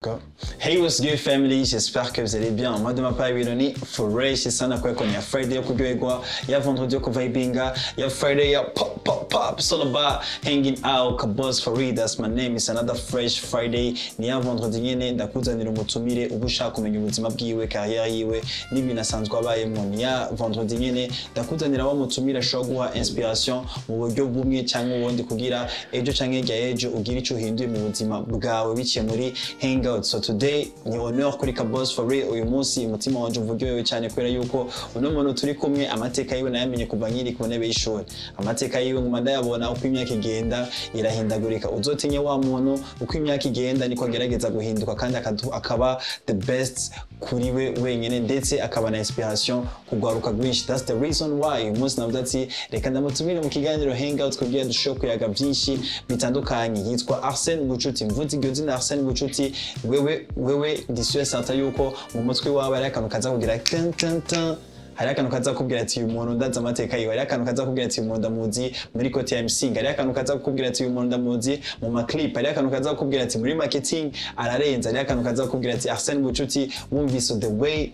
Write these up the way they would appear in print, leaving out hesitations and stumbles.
Go. Hey, what's good family? J'espère que vous allez bien. Moi, de ma part, ibintu ni fresh sana kwa ni ya Friday yo kuryoherwa, ya vendredi yo kuvibinga, ya Friday ya pop pop pop. It's all about hanging out. Kabos Farid, that's my name. It's another fresh Friday. Ni ya vendredi nyene ndakuzanira umutumire uba ushaka kumenya ubuzima bwiwe, carrière yiwe n'ibintu asanzwe abayemo. Ni ya vendredi nyene ndakuzanira wa mutumire ashobora guha inspiration mu buryo bumwe cyangwa ubundi kugira ejo canke hirya y'ejo ugire ico uhinduye mu buzima bwawe biciye muri hangout. So today ni honneur kuri Kabos for real. Uyu munsi umutima wanje uvuryohewe cyane kubera yuko uno muntu turi kumwe amateka yiwe nayamenye kuva nkiri ku ntebe y'ishuri. Amateka yiwe nguma ndayabona uko imyaka igenda irahindagurika. Uzotinye wa muntu, uko imyaka igenda niko agerageza guhinduka kandi akaba the best kuri we wenyine, ndetse akaba na inspiration kugwaruka rwinshi. That's the reason why uyu munsi navuze ati reka ndamutumire mu kiganiro hangout kugira dushobore kuyaga byinshi bitandukanye. Yitwa Arsène Bucuti. Mvuze iryo zina Arsène Bucuti, wewe ndi sûr certain yuko mu mutwe wawe hari akantu kaza kugira tin tin tin, hari akantu kaza kukubwira ati uyu muntu ndazi amateka yiwe, hari akantu kaza kukubwira ati uyu muntu ndamuzi muri côté ya MC, hari akantu kaza kukubwira ati uyu muntu ndamuzi mu maclip, hari akantu kaza kukubwira ati muri marketing ararenze, hari akantu kaza kukubwira ati Arsène Bucuti wumvise the way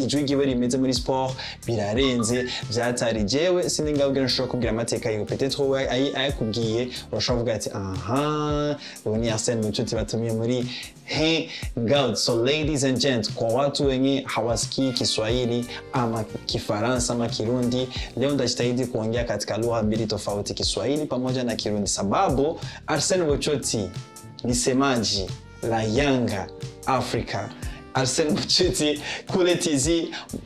ijwi ryiwe rimeze muri sport birarenze byatari. Jewe sindi ngabwira nshobora kubwira amateka yiwe, peut-être wowe ayakubwiye urashobora kuvuga ati aha, ubu ni Arsène Bucuti batumiye muri hangout. So ladies and gents, kwa watu wenye hawasikii Kiswahili ama Kifaransa ama Kirundi, leo ndajitahidi kuongea katika lugha mbili tofauti, Kiswahili pamoja na Kirundi, sababu Arsène Bucuti ni semaji la Yanga Africa. Arsene Bucuti kule TZ,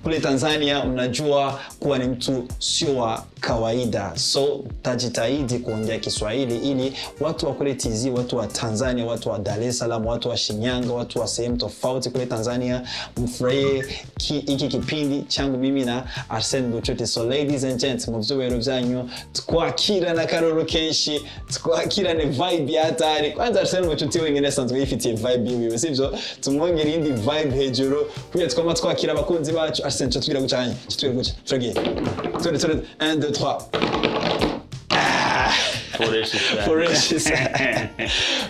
kule Tanzania, mnajua kuwa ni mtu sio wa kawaida, so tajitahidi kuongea Kiswahili ili watu wa kule TZ, watu wa Tanzania, watu wa Dar es Salaam, watu wa Shinyanga, watu wa sehemu tofauti kule Tanzania mfurahie hiki kipindi changu mimi na Arsene Bucuti. So ladies and gents, mu vyubahiro vyanyu twakirana akaroro kenshi, twakirane vibe ya hatari. Kwanza Arsene Bucuti wenyine asanzwe yifitiye vibe yiwe, sivyo? Tumwongere iyindi vibe hejuru kugira twama twakira abakunzi bacu. Arsene, cyo tugira gucanye, cyo tugira guca, turagiye, turi turi 1 2 3. Fresh sana. Fresh sana.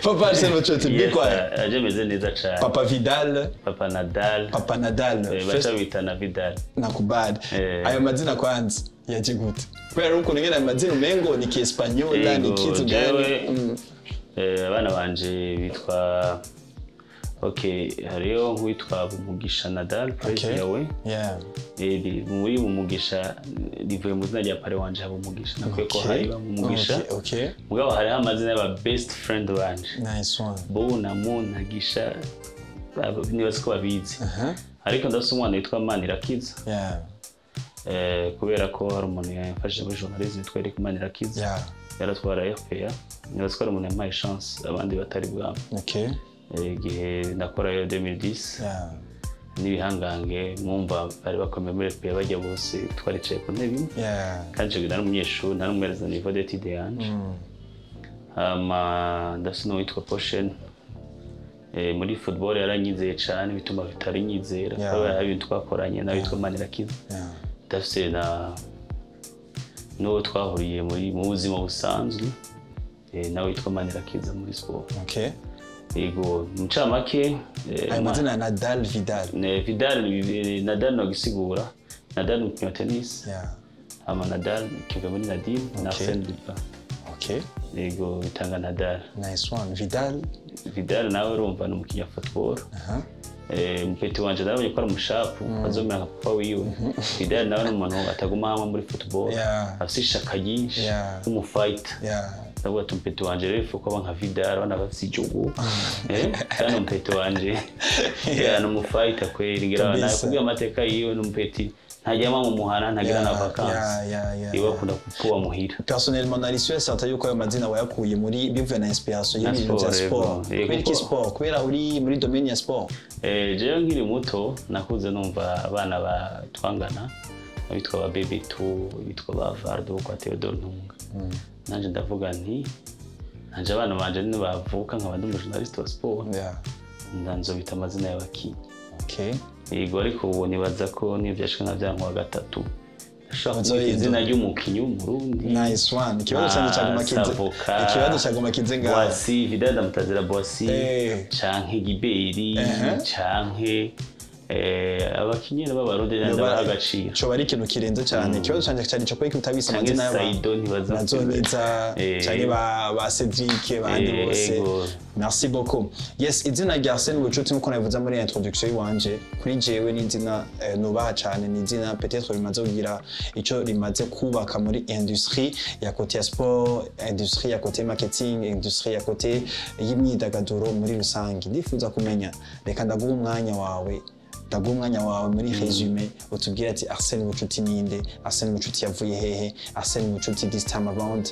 Papa Arsene Bucuti, Yes, bikwaye? Aje meze neza cyane. Papa Vidal. Papa Nadal. Papa Nadal. Baca bita na Vidal. Nakubali. Eh. Ayo mazina kwanza yaje gute? Kubera ukuntu ngena ayo mazina umengo ni Kiespanyola, ni Yego, kitu gani? Jewe, abana banje bitwa, okay, hariyo nk'uwitwa Bumugisha Nadal Praise yawe. Muri Bumugisha rivuye mu izina rya père wanje Habumugisha, nakwiye ko hari Bumugisha. Mugabo hariho amazina y'aba best friend banje. Nice one. Bo na Mu na Gisha, nibaza ko babizi. Ariko ndafise umwana witwa Manirakiza. Kubera ko hari umuntu yamfashije muri journalism witwa Eric Manirakiza. Yaratwara RPA, nibaza ko ari umuntu yampaye chance abandi batari bwampe. Igihe nakorayo 2010 n'ibihangange mwumva bari bakomeye muri RPA bajya bose twaricaye ku ntebe imwe. Kandi ico gihe nari umunyeshuri, nari umuhereza niveau d'étude yanje. Hama ndafise n'uwitwa Poshen. Muri football yaranyizeye cane bituma bitari nyizera kubera hari ibintu twakoranye nawe witwa Manirakiza. Ndafise na n'uwo twahuriye muri mu buzima busanzwe, nawe witwa Manirakiza muri sport. Yego, mu ncamake Ayo mazina ya Nadal, Vidal. Vidal, Nadal no gisigura Nadal ni umukinnyi wa tennis. Hama Nadal kiva muri Nadine na Arsène Lupin. Yego, bitanga Nadal. Nice one. Vidal. Vidal nawe urumva ni umukinnyi wa football. Mupeti wanje nabonye ko ari umushapu azomera nka papa wiwe. Vidal nawe ni umuntu ataguma hamwe muri football, afise ishaka ryinshi, w'umufighter. Ndavuga ati umupeti wanje rero ifu ko aba nka Vidal, abana bafise ijugu, kandi umupeti wanje, yeah, ni umufighter kweli, ngira nakubwiye amateka yiwe. Ni umupeti ntajyama mu muhana, ntagira na vacances, iwe akunda kupuwa muhira. Personnellement nari sûr certain yuko ayo mazina wayakuye muri bivuye na inspiration Na y'ibintu bya sport, sport. yego. Kubera iki sport? Kubera uri muri domaine ya sport? Jewe nkiri muto nakuze numva abana ba twangana bitwa ba Baby Tu, bitwa ba Vardo kwa Theodore Ntunga. Nanje ndavuga nti nanje abana banje nibavuka nkaba ndi umujournaliste wa sport, ndanzobita amazina y'abakinyi. Yego, ariko ubu nibaza ko nivyashika nka vya nkuwa gatatu Ashobora kumwita izina ry'umukinyi w'Umurundi. Nice one. Ikibazo canje caguma kize. Savoka. Ikibazo caguma kize ngaho. Boissy, Vidal ndamutazira Boissy, canke Giberi, canke abakinyi b'Abarundi ndabaha agaciro. Coba ari ikintu kirenze cyane. Ikibazo canje cari co kubera utabise Canke amazina y'abantu. Saido ntibaza. Nazoniza canke ba Cedric bandi bose. Merci beaucoup. Yes, izina rya Arsene Bucuti nkuko nabivuze muri introduction yiwanje, kuri jewe ni izina nubaha cyane, ni izina peut-être rimaze kugira ico rimaze kubaka muri industrie ya côté ya sport, industrie ya côté marketing, industrie ya côté y'imyidagaduro muri rusange. Ndifuza kumenya, reka ndaguha umwanya wawe, ndaguha umwanya wawe muri résumé utubwire ati Arsene Bucuti ninde, Arsene Bucuti yavuye hehe, Arsene Bucuti this time around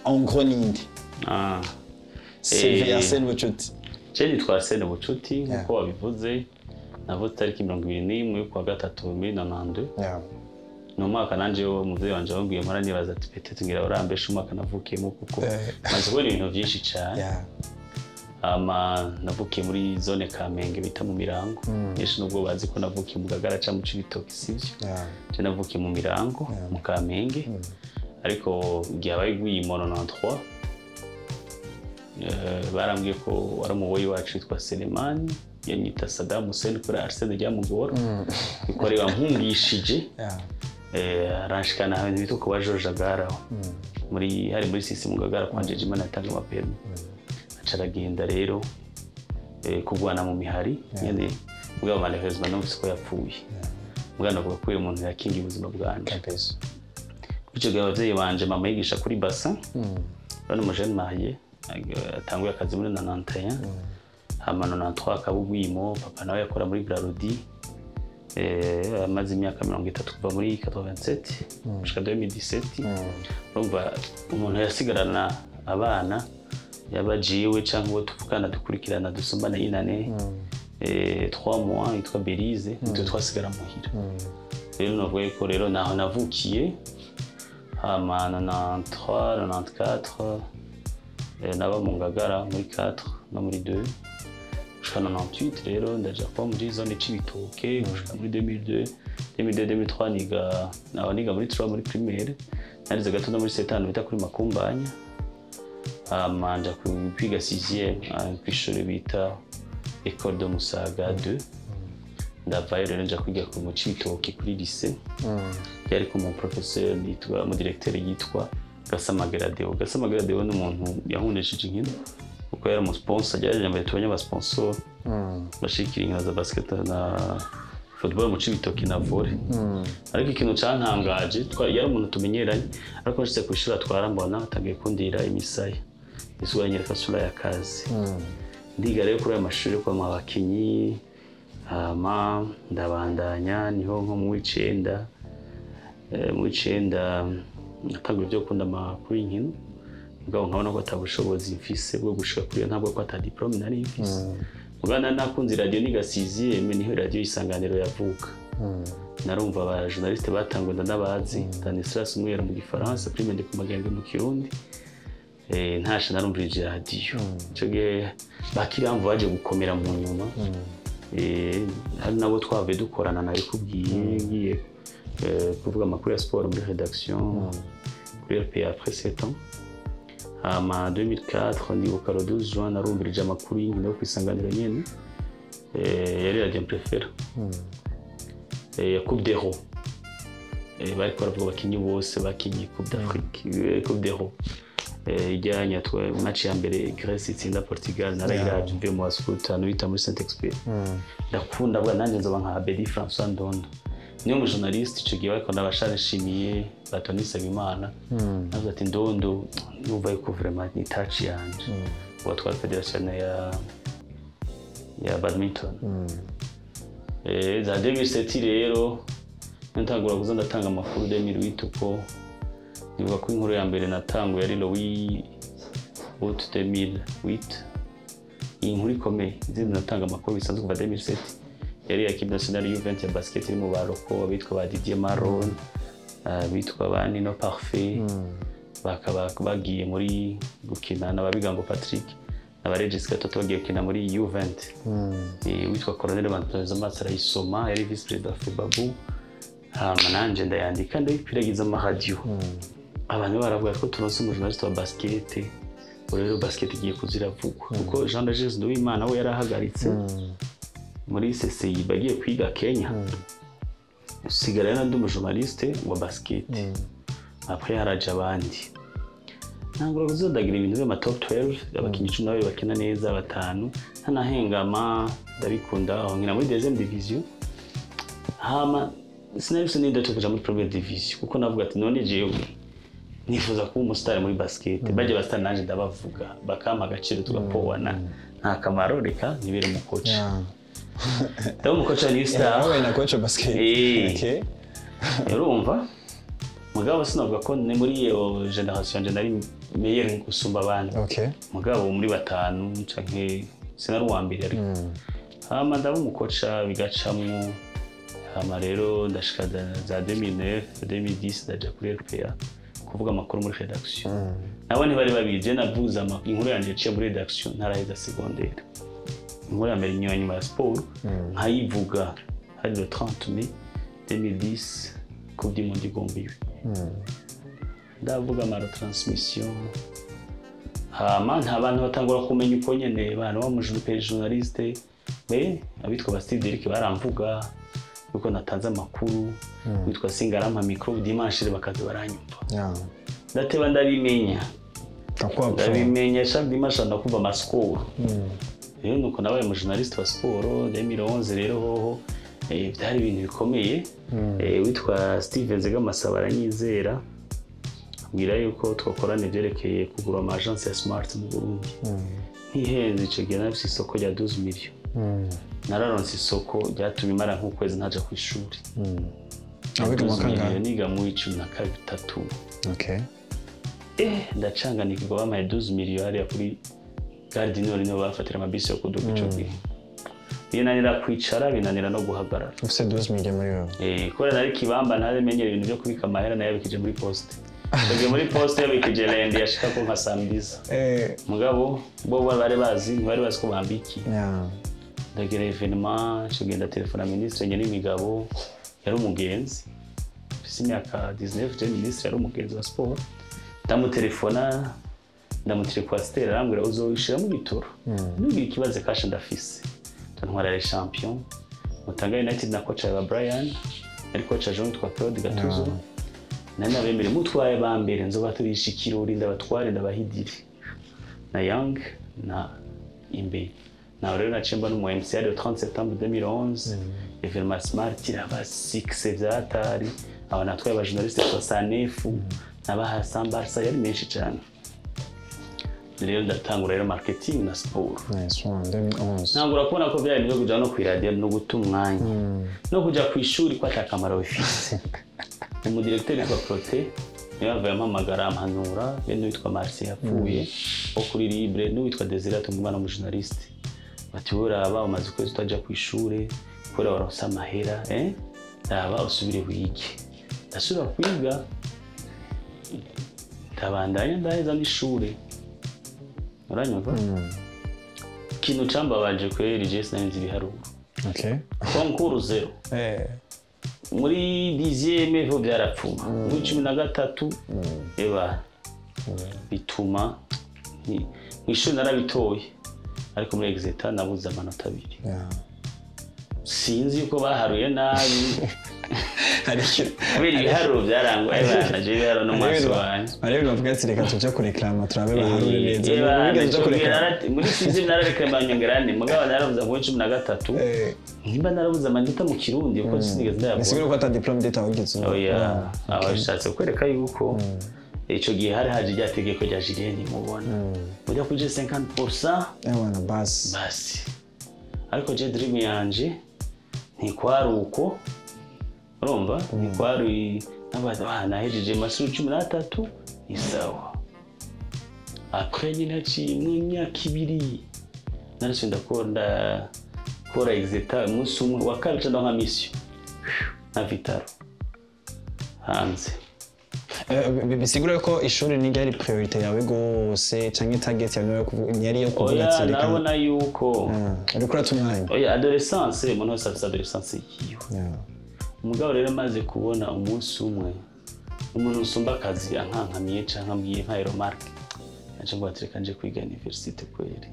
en gros ninde? CV Arsene Bucuti. Je nitwa Arsene Bucuti nkuko wabivuze, navutse tariki 21 y'ukwa gatatu 1992. Ni umwaka nanje umuvyeyi wanje wambwiye, mpora nibaza ati peut-être ngira urambesha umwaka navukiyemo kuko maze kubona ibintu vyinshi cane. Ama navukiye muri zone Kamenge bita mu Mirango. Benshi nubwo bazi ko navukiye mu Gagara ca mu Cibitoke, sivyo? Je navukiye mu Mirango, mu Kamenge. Ariko igihe habaye igwimo 93, barambwiye ko wari umuboyi wacu witwa Selemani, yanyita Saddam Hussein kubera Arsene ryamugora, kuko ari wampungishije. Aranshikana ahantu bita ku ba George Agaraho, muri hari muri sisi mu Gagara kwa Njejimana atanga amapermis. Aca aragenda rero kurwana mu mihari nyene, mugabo malheureusement numvise ko yapfuye. Mugabo navuga ko uyu muntu yakingiye ubuzima bwanje. Kabisa. Ico gihe abavyeyi banje, mama yigisha kuri bassin, bano mu jeune marié atanguye akazi muri 91, hama 93 akaba ugwimo. Papa nawe yakora muri Brarudi, amaze imyaka 30 kuva muri 87 gushika 2017. Urumva umuntu yasigarana abana yaba jiwe canke uwo tuvukana dukurikirana dusumbana inane 3 mois yitwa Belize, nitwe twasigara muhira. Rero navuga ko rero naho navukiye. Hama 93 94 naba mu Ngagara muri 4 no muri 2 gushika 98. Rero ndaja kuba muri zone Cibitoke gushika muri 2002. 2002 2003 niga, naho niga muri 3 muri primaire, narize gato no muri 7 bita kuri Makumbanya. Hama nja kwiga 6e kw'ishure bita École de Musaga 2. Ndavayo rero nja kwiga ku mu Cibitoke kuri lycée. Yari ku mu professeur yitwa, mu directeur yitwa Gasamagera Deo. Gasamagera Deo ni umuntu yankundishije inkino kuko yari umu sponsor, yari mbere tubonye aba sponsor bashikira inkino za basket na football mu Cibitoke na volley. Ariko ikintu cantangaje, yari umuntu tumenyeranye, ariko nshitse kw'ishuri atwara mbona atangiye kundira imisaya, isura anyereka sura ya kazi. Ndiga rero kuri ayo mashuri yo kwa abakinyi, hama ndabandanya. Niho nko mu w'icenda, mu w'icenda natanguye ibyo gukunda amakuru y'inkino, mugabo nkabona ko ata bushobozi mfise bwo gushika kuri iyo ntabwo, ko ata diplôme nari mfise. Mugabo nari nakunze radio, niga sixième niho radio Isanganiro yavuka. Narumva aba journaliste batangwa ndanabazi, Stanislas Umwera mu Gifaransa, Prime Ndikumagenge mu Kirundi. Ntashe narumvirije radio ico gihe, bakiramvu baje gukomera mu nyuma. Hari nabo twavuye dukorana, nabikubwiye, ngiye kuvuga amakuru ya sport muri rédaction kuri RPA après 7 ans. Hama 2004 ndibuka le 12 juin narumvirije amakuru y'inkino yo kwisanganiro nyene. Yari radio préférée ya Coupe d'Euro. Bariko baravuga abakinyi bose bakinye Coupe d'Afrique, Coupe d'Euro ijyanye twe match ya mbere Grèce itsinda Portugal. Narayiravye mvuye mu baskuta bita muri Saint Exupéry. Ndakunda bwa nanjye nzoba nka Abedi François Ndondo, niyo mu journaliste ico gihe bariko ndabasharishimiye Batoni Sabimana. Navuze ati Ndondo numva yuko vraiment ni touch yanje, ubu twari fédération ya badminton. Za 2007 rero ntangura kuza ndatanga amakuru. 2008 uko nibuka ko inkuru ya mbere natanguye ari le 8 août 2008, iyi nkuru ikomeye. Izindi natanga amakuru bisanzwe kuva 2007 yari équipe nationale U20 ya basket iri mu baroko, abitwa ba Didier Maron, abitwa ba Nino Parfait, bakaba bagiye muri gukina n'ababigango Patrick n'aba Regis Gatoto, bagiye gukina muri U20. Witwa Colonel Bantoza Amaso arayisoma, yari vice président wa FEBABU. Hama nanje ndayandika, ndayikwiragiza amaradiyo. Abantu baravuga ko turonse umujournaliste wa basket. Ubu rero basket igiye kuza iravugwa, kuko Jean de Jesus Nduwimana we yarahagaritse muri CCI, bagiye kwiga Kenya. Sigara rero ndi umujournaliste wa basket. Après haraje abandi, ntangura kuzodagira ibintu by'ama top 12, abakinnyi 12 bakina neza, batanu, ntanahengama. Ndabikunda aho nkina muri deuxième division. Hama sinari mfise n'indoto kuja muri première division, kuko navuga ati none jewe nifuza kuba umusitari muri basket, bajya basitari nanje ndabavuga bakampa agaciro, tugapowana, nta kamaro, reka nibere umukoca. Ndaba umukoca wa New Star. Wabaye na coach wa basket? Eh. Urumva, mugabo sinavuga ko ni muri iyo génération yanje nari meilleur gusumba abandi. Mugabo muri batanu canke sinari uwa mbere, ariko hama ndaba umukoca, bigacamwo. Hama rero ndashika za 2009, 2010, ndaja kuri RPA kuvuga amakuru muri rédaction. Nabo ntibari babizi. Navuze inkuru yanjye yaciye muri rédaction ntaraheza secondaire. Inkuru ya mbere inyuma nyuma ya siporo nkayivuga hari le 30 mai 2010, Coupe du Monde igombiwe. Ndavuga ama retransmission. Hama nta bantu batangura kumenya uko nyene abantu ba journaliste be, abitwa ba Steve Derrick baramvuga yuko natanze amakuru, witwa Singarampa micro dimanche bakaza baranyumva. Ndateba ndabimenya. Akuwa pro. Ndabimenya chaque dimanche ndakumva amascore. Rero nuko nabaye umu journaliste wa sport 2011. Rero hoho byari ibintu bikomeye. Witwa Steven Nzegamasaba aranyizera, ambwira yuko twakorana ibyerekeye kugura ama agence ya Smart mu Burundi. Ntihenze, ico gihe nafise isoko rya 12 millions. Nararonse isoko ryatumye imara nk'ukwezi ntaja ku ishuri. Abiga mu 12 kangahe? millions, niga mu 13. Ndacanganikirwa, bampaye 12 millions hariya kuri Gare du Nord, niho bafatira amabisi yo kuduga ico gihe. Binanira kwicara, binanira no guhagarara. Ufise 12 millions muri wewe. Kubera nari kibamba, ntaremenyera ibintu byo kubika amahera, nayabikije muri poste. Ndagiye muri poste, yabikije lundi, yashika ko nka samediza. Mugabo bo bari bazi, ntibari bazi ko bambikiye. Ndagira événement ico gihe, ndatelefona ministre nyene imigabo, yari umugenzi, mfise imyaka 19 je, ministre yari umugenzi wa sport. Ndamutelefona, ndamutire coaster, arambwira uzowishiramo igitoro, ntugire ikibazo, cash ndafise. Ntwara les champions Mutanga United na coach wa Brian, ari coach Jean witwa Claude Gatuzo. Nari nabemere mutwaye ba mbere nzoba turisha ikirori, ndabatware, ndabahidire na Young na Imbe. Nawe rero naciye mba n'umu MC le 30 septembre 2011. Événement Smart iraba succès vyatari. Aba natwaye aba journaliste 69, nabaha sambarsa, yari menshi cyane. Rero ndatangura rero marketing na sport. Nice one. 2011. Ntangura kubona ko byari byo kuja no kw'iradiyo no guta umwanya no kuja ku ishuri ko atakamaro bifise. Umudirekiteri witwa Prote niwe yavuye ampamagara, ampanura be n'uwitwa Marcel yapfuye wo kuri Libre, n'uwitwa Desire Tungumana umujournaliste, bati wowe raba umaze ukwezi utaja ku ishure kubera waronse amahera, raba usubire wige. Ndasubira kwiga, ndabandanya, ndaheza n'ishure. Uranyumva? Ikintu cambabaje kweri, je sinari nzi ibiharuro. Concours zéro. Muri dixième ho byarapfuma, muri 13 eba bituma mw'ishuri narabitoye, ariko muri exeta nabuze amanota 2. Sinzi yuko baharuye nabi. Hari ikintu Kubera ibiharuro byarangwa, ebana je ibiharuro n'umwasi wanjye. Hari ibintu bavuga ati reka tujye kureklama turabe baharure neza. Ebana, Wigeze uja ico gihe kureklama? Muri sixième narareklama nyongerane, mugabo narabuze muri 13. Nimba narabuze amanota mu Kirundi, kuko sinigeze ndayabona. Bisigura ko ata diplôme d'état wigeze ubona? Oya. Ah, Aho bishatse kwereka yuko ico gihe hari haje rya tegeko rya Julien mubona ujya kuri 50%. Ewana basi. Basi, ariko je dream yanje ntikwari uko, urumva, ntikwari n'abantu nahejeje amashuri 13 ni sawa. Après nyine haciye mu myaka 2 narasubiye ndakora, ndakora exeta, umunsi umwe wa kabiri nca nka mission na Vital'O hanze. Bisigura ko ishuri ni ryari priorité yawe gose, canke target yawe niyo yari yo kuvuga Oya. ati reka Nabona yuko uriko urata umwanya. Oya, adolescence, umuntu wese afise adolescence yiwe. Umugabo rero amaze kubona umunsi umwe umuntu usumba akazi ankankamiye canke ambwiye nka remarque, naje ngo atereka nje kwiga université kweri.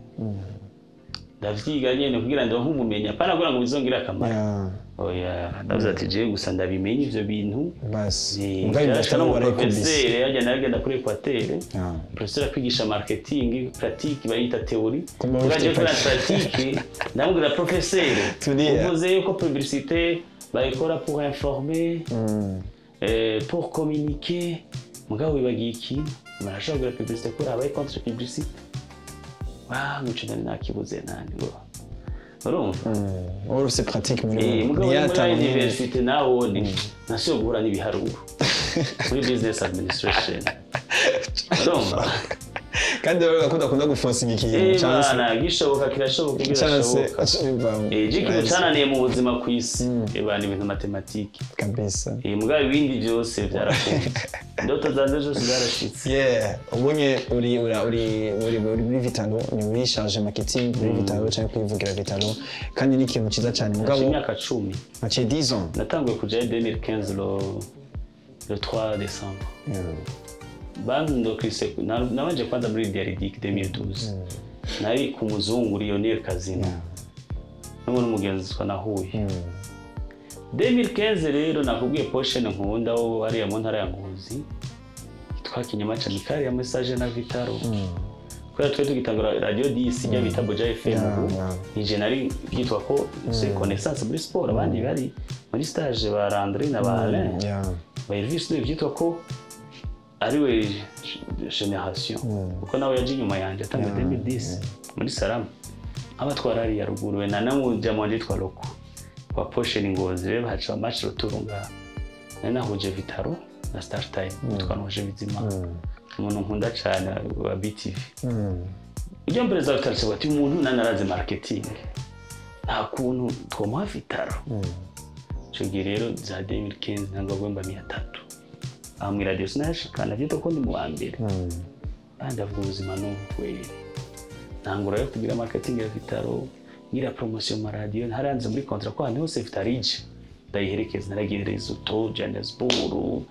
Ndavyiga nyene kugira ndonke ubumenyi, apana kugira ngo bizongere akamaro. Oya, ndavuze ati jewe gusa ndabimenye ivyo bintu. Basi mugabo no professeur yajya naragenda kuri Equateur. Professeur akwigisha marketing pratique bayita théorie. Uraje kuri pratique ndamubwira professeur uvuze yuko publicité bayikora pour informer, pour communiquer, mugabo wibagiye ikintu barashobora publicité kuri abaye contre publicité. Wa nguce nari nakibuze nani ngo urumva uru c'est pratique muri mugabo muri université nawo ni nasiyo guhura n'ibiharuro muri business administration. Urumva kandi rero akunda gufonsa ikintu chance gishoboka kirashoboka kirashoboka. Ikintu cananiye mu buzima ku isi ebana ibintu matematike kabisa. Mugabo ibindi byose byarakunze, indoto zanje zose zarashitse. Ubonye uri uri uri muri Vitalo, ni muri charge marketing muri Vitalo cyangwa kwivugira Vitalo, kandi ni ikintu cyiza cyane. Mugabo imyaka 10 aciye 10 ans natanguye kuja 2015 le 3 décembre. Bando Chris nabanje kwanza muri Diaridic 2012. Nari ku muzungu Lionel Kazina. N'umuntu mugenzi twanahuye. 2015 rero nakubwiye Porsche nkunda wo ariya mu ntara ya Ngozi. Itwa Kinyama cha Mikari ya message na Vitalo. Kubera twe tugitangura radio 10 ijya bita Boja FM ubu. Nije nari byitwa ko c'est connaissance muri sport abandi bari muri stage ba Landry na ba Alain. Ba Elvis byitwa ko ariwe generation kuko nawe yaje inyuma yanje atanga 2010 muri Salama abatwara ari ya ruguru we na namuja mwanje yitwa Loko kwa Porsche Ngozi rero haca match retour nga nari nahuje Vitalo na Star Time twanahuje Bizima umuntu nkunda cyane wa BTV. Ujya mbere za Vitalo ati umuntu nanaraze marketing nta kuntu twomuha Vitalo. Ico gihe rero za 2015 ntabwo gwemba 300 amwe radio sinashika navyita ko ndi mu wa mbere. Kandi avuga ubuzima no kweri. Ntangura yo kugira marketing ya Vitalo, ngira promotion ma radio, ntaranze muri contrat ko ahantu hose Vitalo ije. Ndayiherekeza naragiye Lesotho, Johannesburg,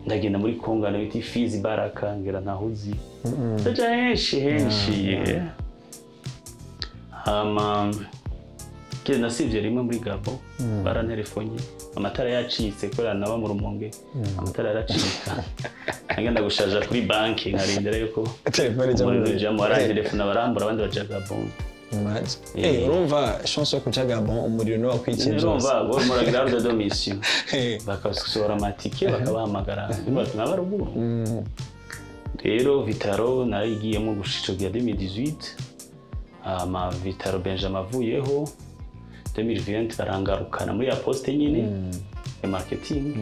ndagenda muri Congo no biti Fizi Baraka ngira ntahuzi. Ndaja henshi henshi. Hama kile nasivye rimwe muri Gabo baranterefonye amatara yacitse kubera naba mu Rumonge amatara yaracika ngenda gushaja kuri banki nkarindira yuko telefone ijya barantelefona barambura abandi baja Gabon. Urumva chance yo kuja Gabon umuriro no wakwikinja. Urumva bo muragira ordre de mission bakasohora amatike bakabahamagara naba ruguru. Rero Vitalo narigiyemo gushico bya 2018 ama Vitalo Benjamin avuyeho 2020 barangarukana muri ya poste nyine ya marketing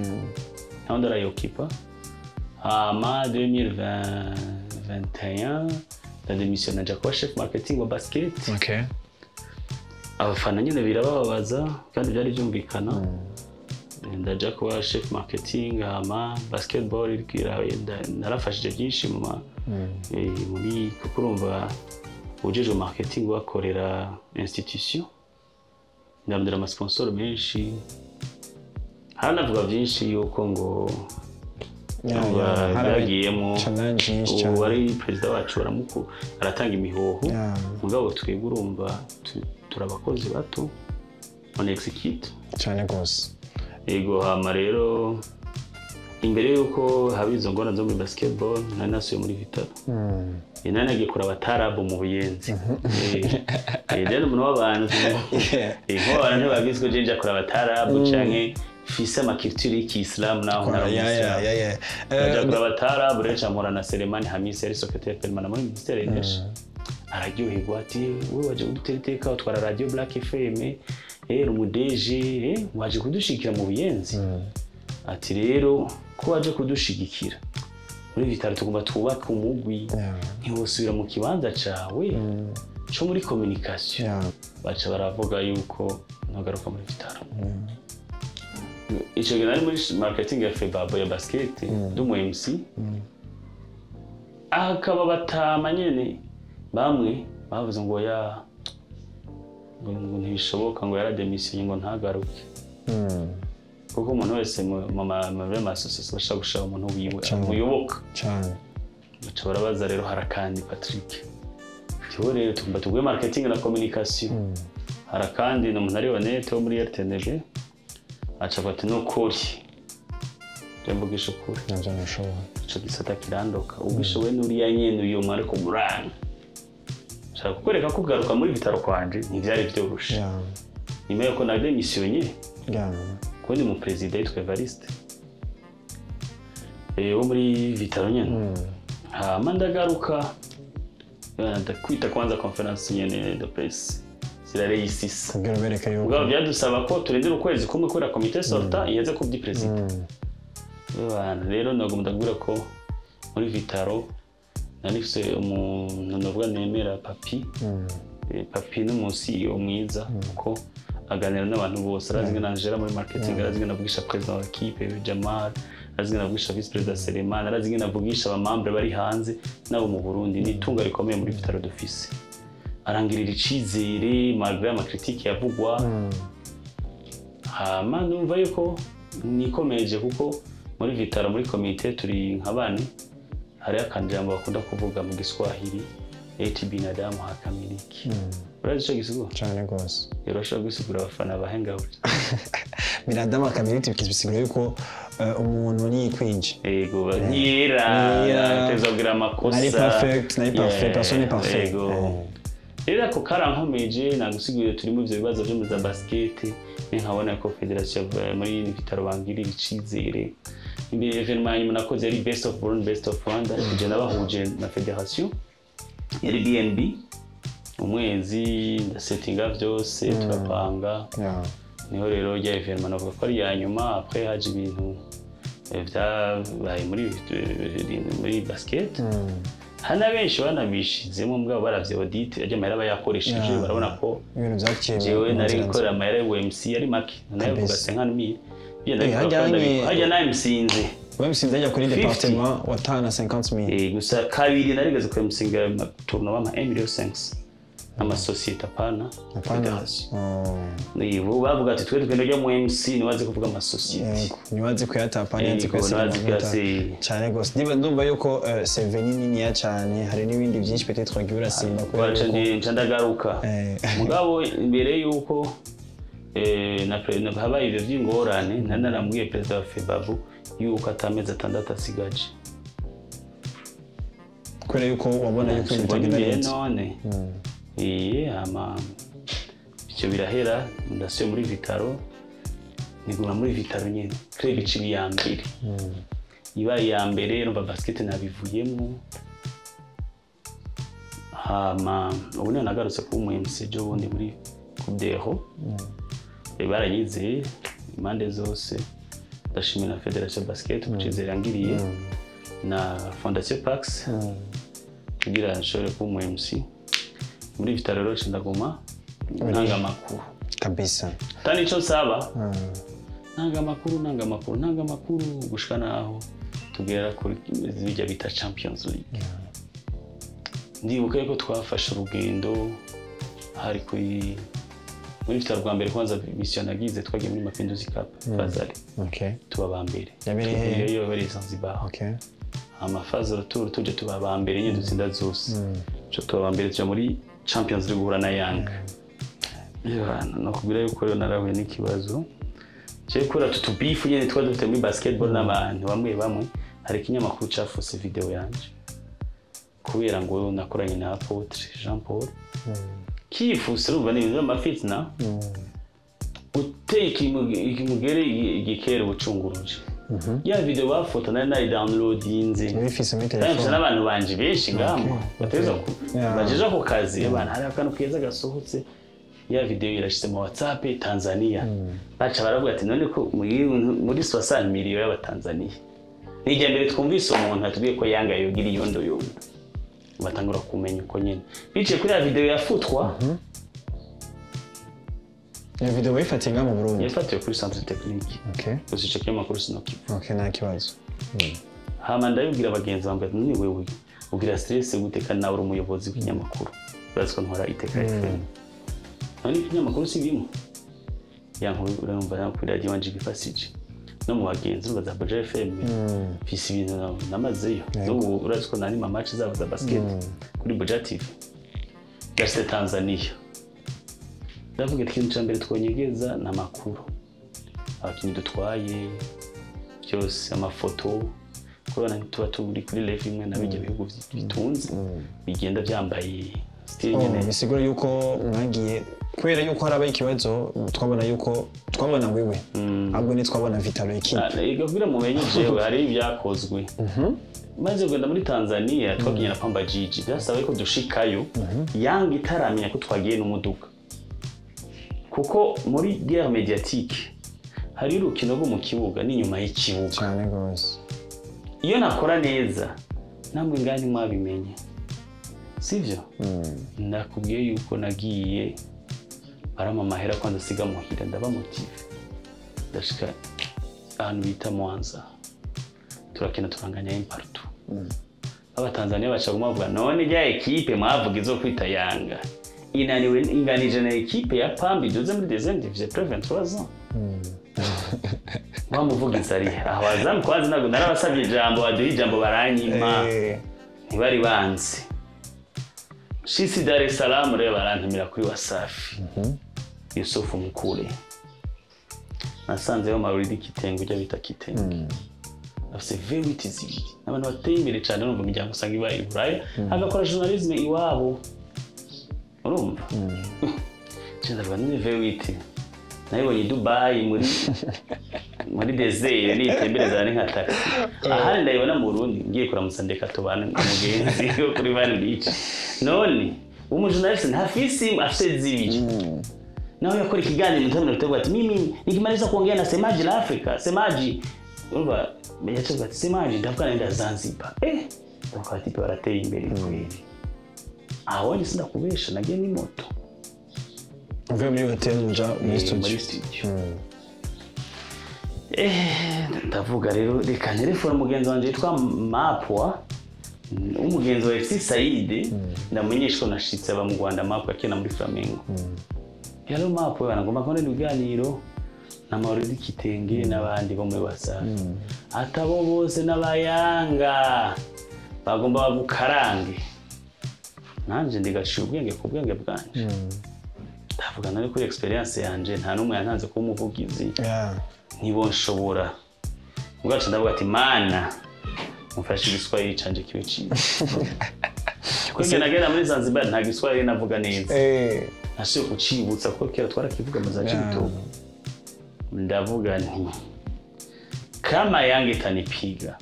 naho ndarayokipa. Ama 2021 ndademissiona nja kuba chef marketing wa basket. Abafana nyine birababaza kandi byari byumvikana. Ndaja kuba chef marketing ama basketball narafashije byinshi mu muri kuko urumva ujejwe marketing wakorera institution ndamdira ama sponsor menshi haranavuga byinshi yuko ngo yagiyemo uwari perezida wacu baramuku aratanga imihoho mugabo twebwe urumva turabakozi bato on execute cyane gose. Ego hama rero imbere yuko habizo ngona zo muri basketball nari nasuye muri Vitalo. Nari nagiye kuraba Tarabu mu Buyenzi. Rero umuntu w'abantu nk'abantu ntibabizwe je nja kuraba Tarabu canke fise amaculture y'Islam naho naramusilamu. Nja kuraba Tarabu rero camura na Selemani Hamisi yari secrétaire permanent muri ministère y'Energie. Araryoherwa ati wewe waje kudutera iteka utwara radio Black FM umudeje waje kudushikira mu Buyenzi. Ati rero ko waje kudushigikira muri Vitalo tugomba twubaka umugwi ntiwosubira mu kibanza cawe cyo muri communication. Baca baravuga yuko nagaruka muri Vitalo. Ico gihe nari muri marketing ya Febabo ya basket ndumu MC akaba batama nyene bamwe bavuze ngo ya ngo ntibishoboka ngo yarademissionye ngo ntagaruke. Kuko umuntu wese mu ma association bashaka gushaka umuntu wiwe muyoboka. Cyane. Baca barabaza rero Harakandi Patrick. Tiwo rero tugomba tuguhe marketing na communication. Harakandi ni umuntu ari honnête wo muri RTNB. Aca avuga ati nukuri. Mvugisha ukuri. Nabyo ntushobora. Ico gisata kirandoka. Ubwishoboye n'uriya nyene uyu mwari ko muranga. Nshaka kukwereka ko kugaruka muri Vital'O kwanje ntivyari vyoroshe. Nyuma yuko na démissionné. Kuko ndi mu president yitwa Evariste. Wo muri Vital'O nyene. Hama ndagaruka. Ndakwita kwanza conference nyene de presse. Zirareisisa. Kugira bereke yuko. Mugabo byadusaba ko turindira ukwezi kumwe kubera comité sortant iheze ku byi president. Abantu rero nagomba ndagura ko muri Vital'O nanifise umuntu navuga nemera Papi. Papi n'umusi mwiza kuko aganira n'abantu bose, arazi na Angela muri marketing, arazi na vugisha president wa équipe Jamal, arazi na vugisha vice president Selemani, arazi na vugisha abamambre bari hanze nabo mu Burundi. Ni itunga rikomeye muri Vital'O d'office. Arangirira icizere malgré ama critique yavugwa. Hama numva yuko nikomeje kuko muri Vital'O muri komite turi nka bane, hari akanjambo bakunda kuvuga mu Giswahili eti binadamu hakamiliki. Urazi ico gisigura? Cyane gose. Yorosha gusigura abafana bahenga. Binadamu hakamiliki bisigura yuko umuntu ni kwinje. Yego, ntiyera, tezogira amakosa. Nari perfect, nari parfait, personne n'est parfait. Rero ako karankomeje nagusiguriye turi mu ivyo bibazo vyo mu za basket, nkabona ko federation muri Vital'O bangirira icizere. Imbere événement nyuma nakoze yari best of Burundi, best of Rwanda, kuje nabahuje na federation yari BNB umwezi ndasetinga vyose turapanga. Niho rero rya événement navuga ko ari ya nyuma. Après haje ibintu vyabaye muri basket. Hana benshi banabishizemo mugabo baravye audit ajya amahera bayakoresheje barabona ko ibintu vyaciye. Jewe nari gukora amahera UMC yari make, nayo vuga 50,000. Hajya na MCnze. MCnze ajya kuri département watana 50,000. Gusa kabiri narigeze ku MCnga tournoi ma 1.5 million. Ama société apana. Ni bo bavuga ati twe tugenda ryo mu MC niwaze kuvuga ama société. Niwaze kuyatapa niwaze kuyasiga. Cyane gose. Niba ndumva yuko CV nini ya cyane hari n'ibindi byinshi peut-être wagiye urasimba ko nca ndagaruka. Mugabo imbere yuko na habaye ivyo vy'ingorane naramubwiye president wa FEBABU yuko atamezi 6 asigaje. Kubera yuko wabona yuko bitagenda neza. None. Ama icyo birahera ndasuye muri Vital'O, nigura muri Vital'O nyene club icibi ya mbere. Ibaye ya mbere numva basket nabivuyemo. Hama ubu niho nagarutse kuba umu MC jo bundi muri Coupe d'Euro. Baranyize impande zose, ndashimira na Federation Basket kucizera yangiriye na Fondation Pax kugira nshobore kuba umu MC. Muri Vital'O rero ndaguma ntanga amakuru kabisa. Tani ico nsaba ntanga amakuru gushika naho tugera kuri bijya bita Champions League. Ndibuka yuko twafashe urugendo hari kuri muri Vital'O rwa mbere kwanza mission nagize twagiye muri Mapinduzi Cup Fazali. Tuba ba mbere. Yabereye yabereye Zanzibar. Ama Fazali tour tuje tuba ba mbere nyine dutsinda zose. Cyo tuba ba mbere tuja muri Champions League guhura na Yanga. Nakubwira yuko rero narahuye n'ikibazo. Je kura tutubifu nyene twari dufite muri basketball n'abantu bamwe bamwe hari ikinyamakuru cafuse video yanje. Kubera ngo nakoranye na Apotre Jean Paul. Kifuse urumva ni ibintu by'amafitna. Uteye ikimugere igikere ubucunguruje. Ya video bafota nari nari downloadinze. Bifise muri telefone. N'abantu banje benshi ngamo bateza ku bajeje ku kazi abantu hari akantu keza gasohotse. Ya video irashitse mu WhatsApp Tanzania. Baca baravuga ati none ko muri 60 miliyoni y'abatanzania. Nijya mbere twumvise umuntu atubwiye ko Yanga yogira iyondo yondo. Batangura kumenya uko nyene. Bice kuri ya video yafutwa. Ya video wifatiye nga mu Burundi. Yafatiwe kuri centre technique. Gusa ico kinyamakuru sinokivuga. Nta kibazo. Hama ndabibwira bagenzi banjye ati none wewe ugira stress gute kandi nawe uri umuyobozi w'ikinyamakuru. Urazi ko nkora Iteka FM. None ikinyamakuru si bimwe. Ya nkuru urumva kuri radio wanje gifasije. No mu bagenzi urumva za Buja FM, mfise ibintu namazeyo. N'ubu urazi ko nanima match zabo za basket kuri Buja TV. Gashitse Tanzania, ndavuga ati ikintu ca mbere twonyegeza ni amakuru, abakinyi dutwaye byose, amafoto, kubona tuba turi kuri level imwe na bijya bihugu bitunze bigenda byambaye style Oh, nyene. Bisigura yuko mwagiye kubera yuko harabaye ikibazo, twabona yuko twabona wewe, ahubwo ntitwabona Vital'O équipe. Ah, ega kugira mumenye jewe hari ibyakozwe. Maze kugenda muri Tanzania, twagiye na Pamba Jiji, byasaba ko dushikayo Yanga itaramenya ko twagiye n'umuduga, kuko muri guerre médiatique hari urukino rwo mu kibuga n'inyuma y'ikibuga. Cyane rwose. Iyo nakora neza namwe ngani mwabimenye, sivyo? Nakubwiye yuko nagiye barampa amahera kwanza siga muhira, ndaba motivé, ndashika ahantu bita Mwanza, turakina, turanganya un partout. Abatanzania baca guma bavuga: "None rya équipe mwavuga izo kwita Yanga inaniwe inganije na équipe ya Pamba iduze muri deuxième division après 23 ans?" Wamuvugiza ari aho azamu kwanza, ntabwo narabasabye ijambo, baduha ijambo baranyima. Ntibari banzi. Shisi Dar es Salaam rero barantumira kuri Wasafi, Yusufu Mkure. Nasanzeyo Mauridi Kitenge, ujya bita Kitenge, afise V8 zibiri, abantu bateye imbere cyane. Urumva imiryango usanga iba i Buraya, agakora journalisme iwabo. Urumva nje ndavuga none V8 nayibonye i Dubai muri désert, nitembereza ni nka taxi, ahandi ndayibona mu Burundi ngiye kuramutsa, ndeka tubane umugenzi wo kuri Van Beach. None umujournaliste ntafise, afise zibiri, nawe yakora ikiganiro mu mutego ati: "Mimi nikimaliza kuongea na semaji la Afrika, semaji." Urumva yacavuga ati: "Semaji, ndavuga naenda Zanzibar." Donc abatipe barateye imbere kweli. Aho ni sindakubesha, nagiye n'imoto. Uvuye muri hoteli uja muri studio? Muri studio. Ndavuga rero reka nterefone umugenzi wanje yitwa Mapwa, umugenzi wa FC Said, ndamumenyesha ko nashitse. Aba mu Rwanda, Mapwa akina muri Flamengo. Yalo Mapwa, banagomba kubona ibiganiro na Mauridi Kitenge n'abandi bo muri Wasafi, atabo bose n'abayanga bagomba bagukarange. Nanje ndigaciye ubwenge ku bwenge bwanje, ndavuga nari kuri expérience yanje, nta n'umwe yantanze kuba umuvugizi, ntibonshobora. Ubwacu ndavuga ati: "Mana mufashe igiswahili canje kibe ciza," kuko igihe nagenda muri Zanzibar nta giswahili navuga neza. Nasubiye kucibutsa kuko kera twarakivuga mu za Cibitoke. Ndavuga nti kama Yanga itanipiga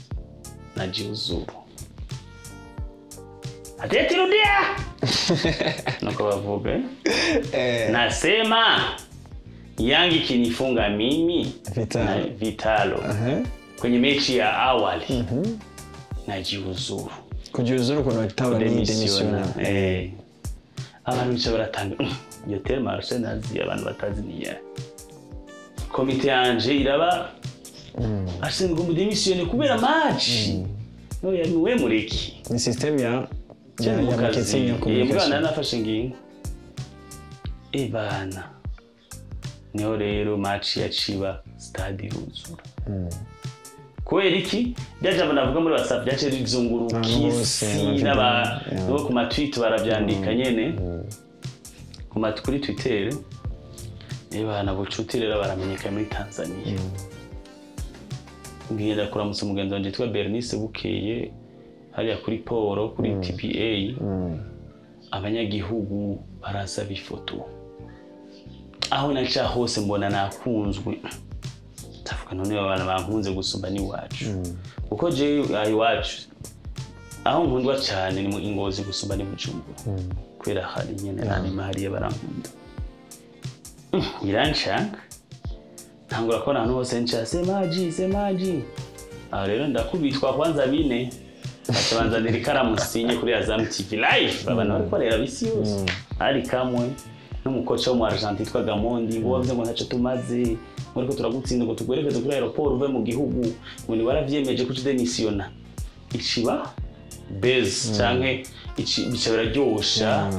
najiuzuru. Ati rudia nuko bavuga, eh? Nasema Yanga ikinifunga mimi Vitalo. na Vitalo kwenye mechi ya awali, najiuzuru. Kujiuzuru ukuntu bataba ni Démissionna. démissionna. Abantu bica baratanga iyo terme arashe nazi, abantu batazi niya komite yanje iraba ashinzwe umudémissionne kubera match no yari we mureki. Ni system ya Cyane mu ya kazi. marketing, ya Mugana communication. nafashe ingingo bana, niho rero match yaciba stade iruzura. Kubera iki? Rya jambo navuga muri WhatsApp ryaciye rizunguruka Ahantu hose, isi. ama N'aba video, no ku ma tweet baravyandika nyene kuri Twitter. Bana, bucuti rero baramenyekana muri Tanzania. Ngenda kuramutsa umugenzi wanje yitwa Bernice Bukeye hariya kuri Poro, kuri TPA. Abanyagihugu barasaba ifoto. Aho naca hose mbona nakunzwe. Ndavuga none aba bantu bankunze gusumba n'iwacu, kuko je aha iwacu aho nkundwa cyane ni mu Ingozi gusumba ni Bujumbura, kubera hari nyene hanyuma hariya barankunda. Birancanga, ntangura kubona ahantu hose nca semaji, semaji. Aho rero ndakubitwa kwanza bine, baca banzanira ikaramu sinye kuri Azam TV live, abantu bariko bareba isi yose. Ari kamwe n'umukoca wo mu Argentine yitwa Gamondi, ngo wavuze ngo ntacyo tumaze, ngo ariko turagutsinda, ngo tugwerekeze kuri aéroport uve mu gihugu, ngo ni waravyemeje kuca démissionna. Iciba buzz canke bica biraryosha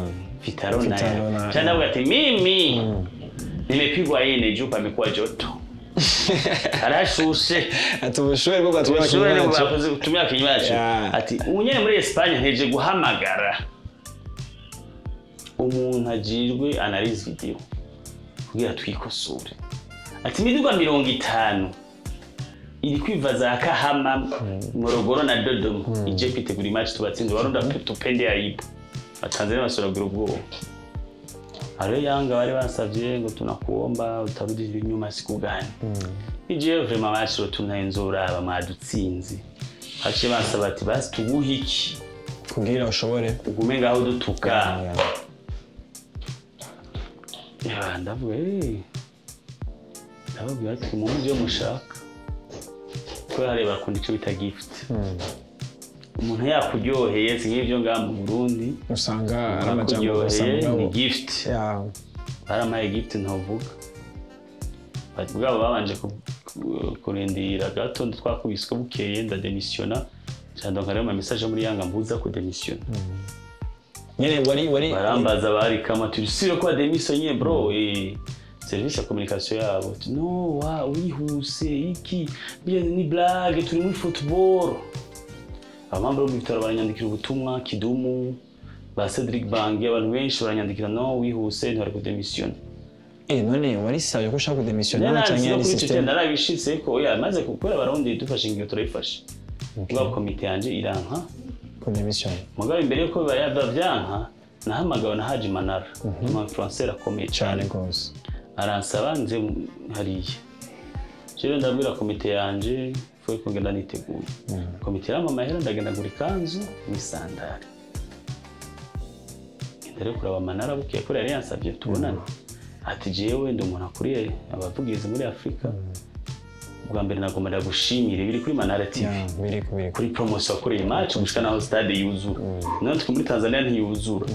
Vitalo. Vitalo Nayo cyane ndavuga ati: "Mimi nimepigwa ine juu pamekuwa joto." Arashushe. Ati ubushuhe bwo bwatumye abakinyi bacu. Ati unyene muri Espagne nteje guhamagara umuntu ajijwe analyse video kugira twikosore. Ati imiduga 50 iri kwiva za Kahama, Morogoro na Dodoma ije kwitegura match tubatsinze Barundi tupende aibu. Atanzania basuragira ubwoba. Aro Yanga bari basavye ngo tunakuomba utarudi inyuma siku gani. Ije vraiment match tunayenzura aba madutsinzi. Haciye basaba ati basi tuguhe iki kugira ushobore ugume ngaho dutuka. Ya ndavuga ndavuga ati mu muvyo mushaka. Ko hareba bakunda ico bita gift. Umuntu yakuryoheye nk'ivyo ngaha mu Burundi usanga ari amajambo gusa ni gift. Baramaye gift ntovuga. Bwabo babanje kurindira gato twakubiswe bukeye ndademissiona cyandonka rero ama message muri Yanga mbuza ku démissionner. Nyene wari barambaza bari kama turi sire ko démissionner bro service ya communication yabo. No wa wihuse iki ni blague turi muri football. Abambo b'ibitaro baranyandikira ubutumwa Kidumu ba Cedric Bange abantu benshi baranyandikira no wihuse ntari ku démissionner. None wari sabe ko ushaka kudemissionner cyangwa yari system? Narabishitse ko oya maze gukora Abarundi dufashe ingingo turayifashe. Ubwo komite yanje iranka kudemissionner. Mugabo imbere yuko bavyanka nahamagawe na Haji Manara, umu influencer akomeye cyane gose. Aransaba nze hariya. Jewe ndabwira komite yanje fuye kugenda niteguye. Komite yarampa amahera ndagenda gura ikanzu n'isandari. Ndere kuraba Manara bukiye ko yari yansabye tubonane. Ati jewe ndi umuntu akuriye abavugizi muri Afrika. Ubwa mbere nagomba ndagushimira biri kuri Manara TV. Biri kuri promotion kuri match gushika naho stade yuzura. None twe muri Tanzania ntiyuzura.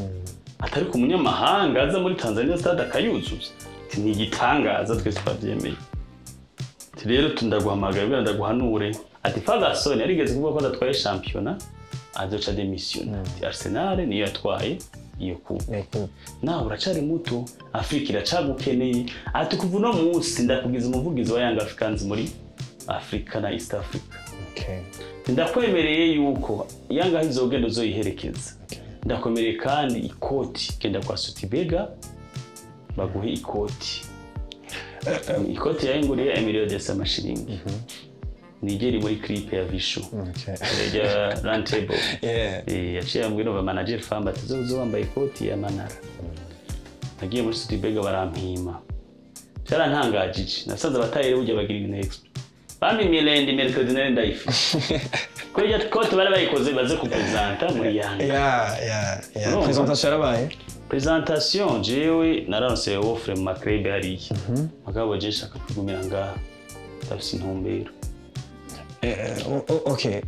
Atari ku munyamahanga aza muri Tanzania stade akayuzuza. Ati ni igitangaza twese twavyemeye. Ati rero tundaguhamagara bwa ndaguhanure. Ati Ferguson yarigeze kuvuga ko adatwaye championnat azoca démissionner. Ati Arsenal niyo yatwaye iyo coupe. Nawe uracari muto, Afrika iracagukeneye. Ati kuva uno munsi ndakugiza umuvugizi wa Young Africans muri Afrika na East Africa. Ndakwemereye yuko Yanga izogenda uzoyiherekeza. Ndakwemereye kandi ikoti genda kwa Sutibega baguhe ikoti. Ikoti yayinguriye Emilio de Samashiringi. Nigeri muri clip ya Vishu. Ya round table. Yaciye ambwira ba manager famba ati zo wambaye ikoti ya Manara. Nagiye muri Sutibega barampima. Byarantangajije. Nasanze abatayere burya bagira ibintu extra. Bamimye lendi mercredi nari ndayifi. Ko iryo kote bari bayikoze baze kupresenta muri Yanga. Presentation yarabaye. Presentation jewe naronse offre mu club hariya. Mugabo je nshaka kugumira ngaha. Ndafise intumbero. Okay,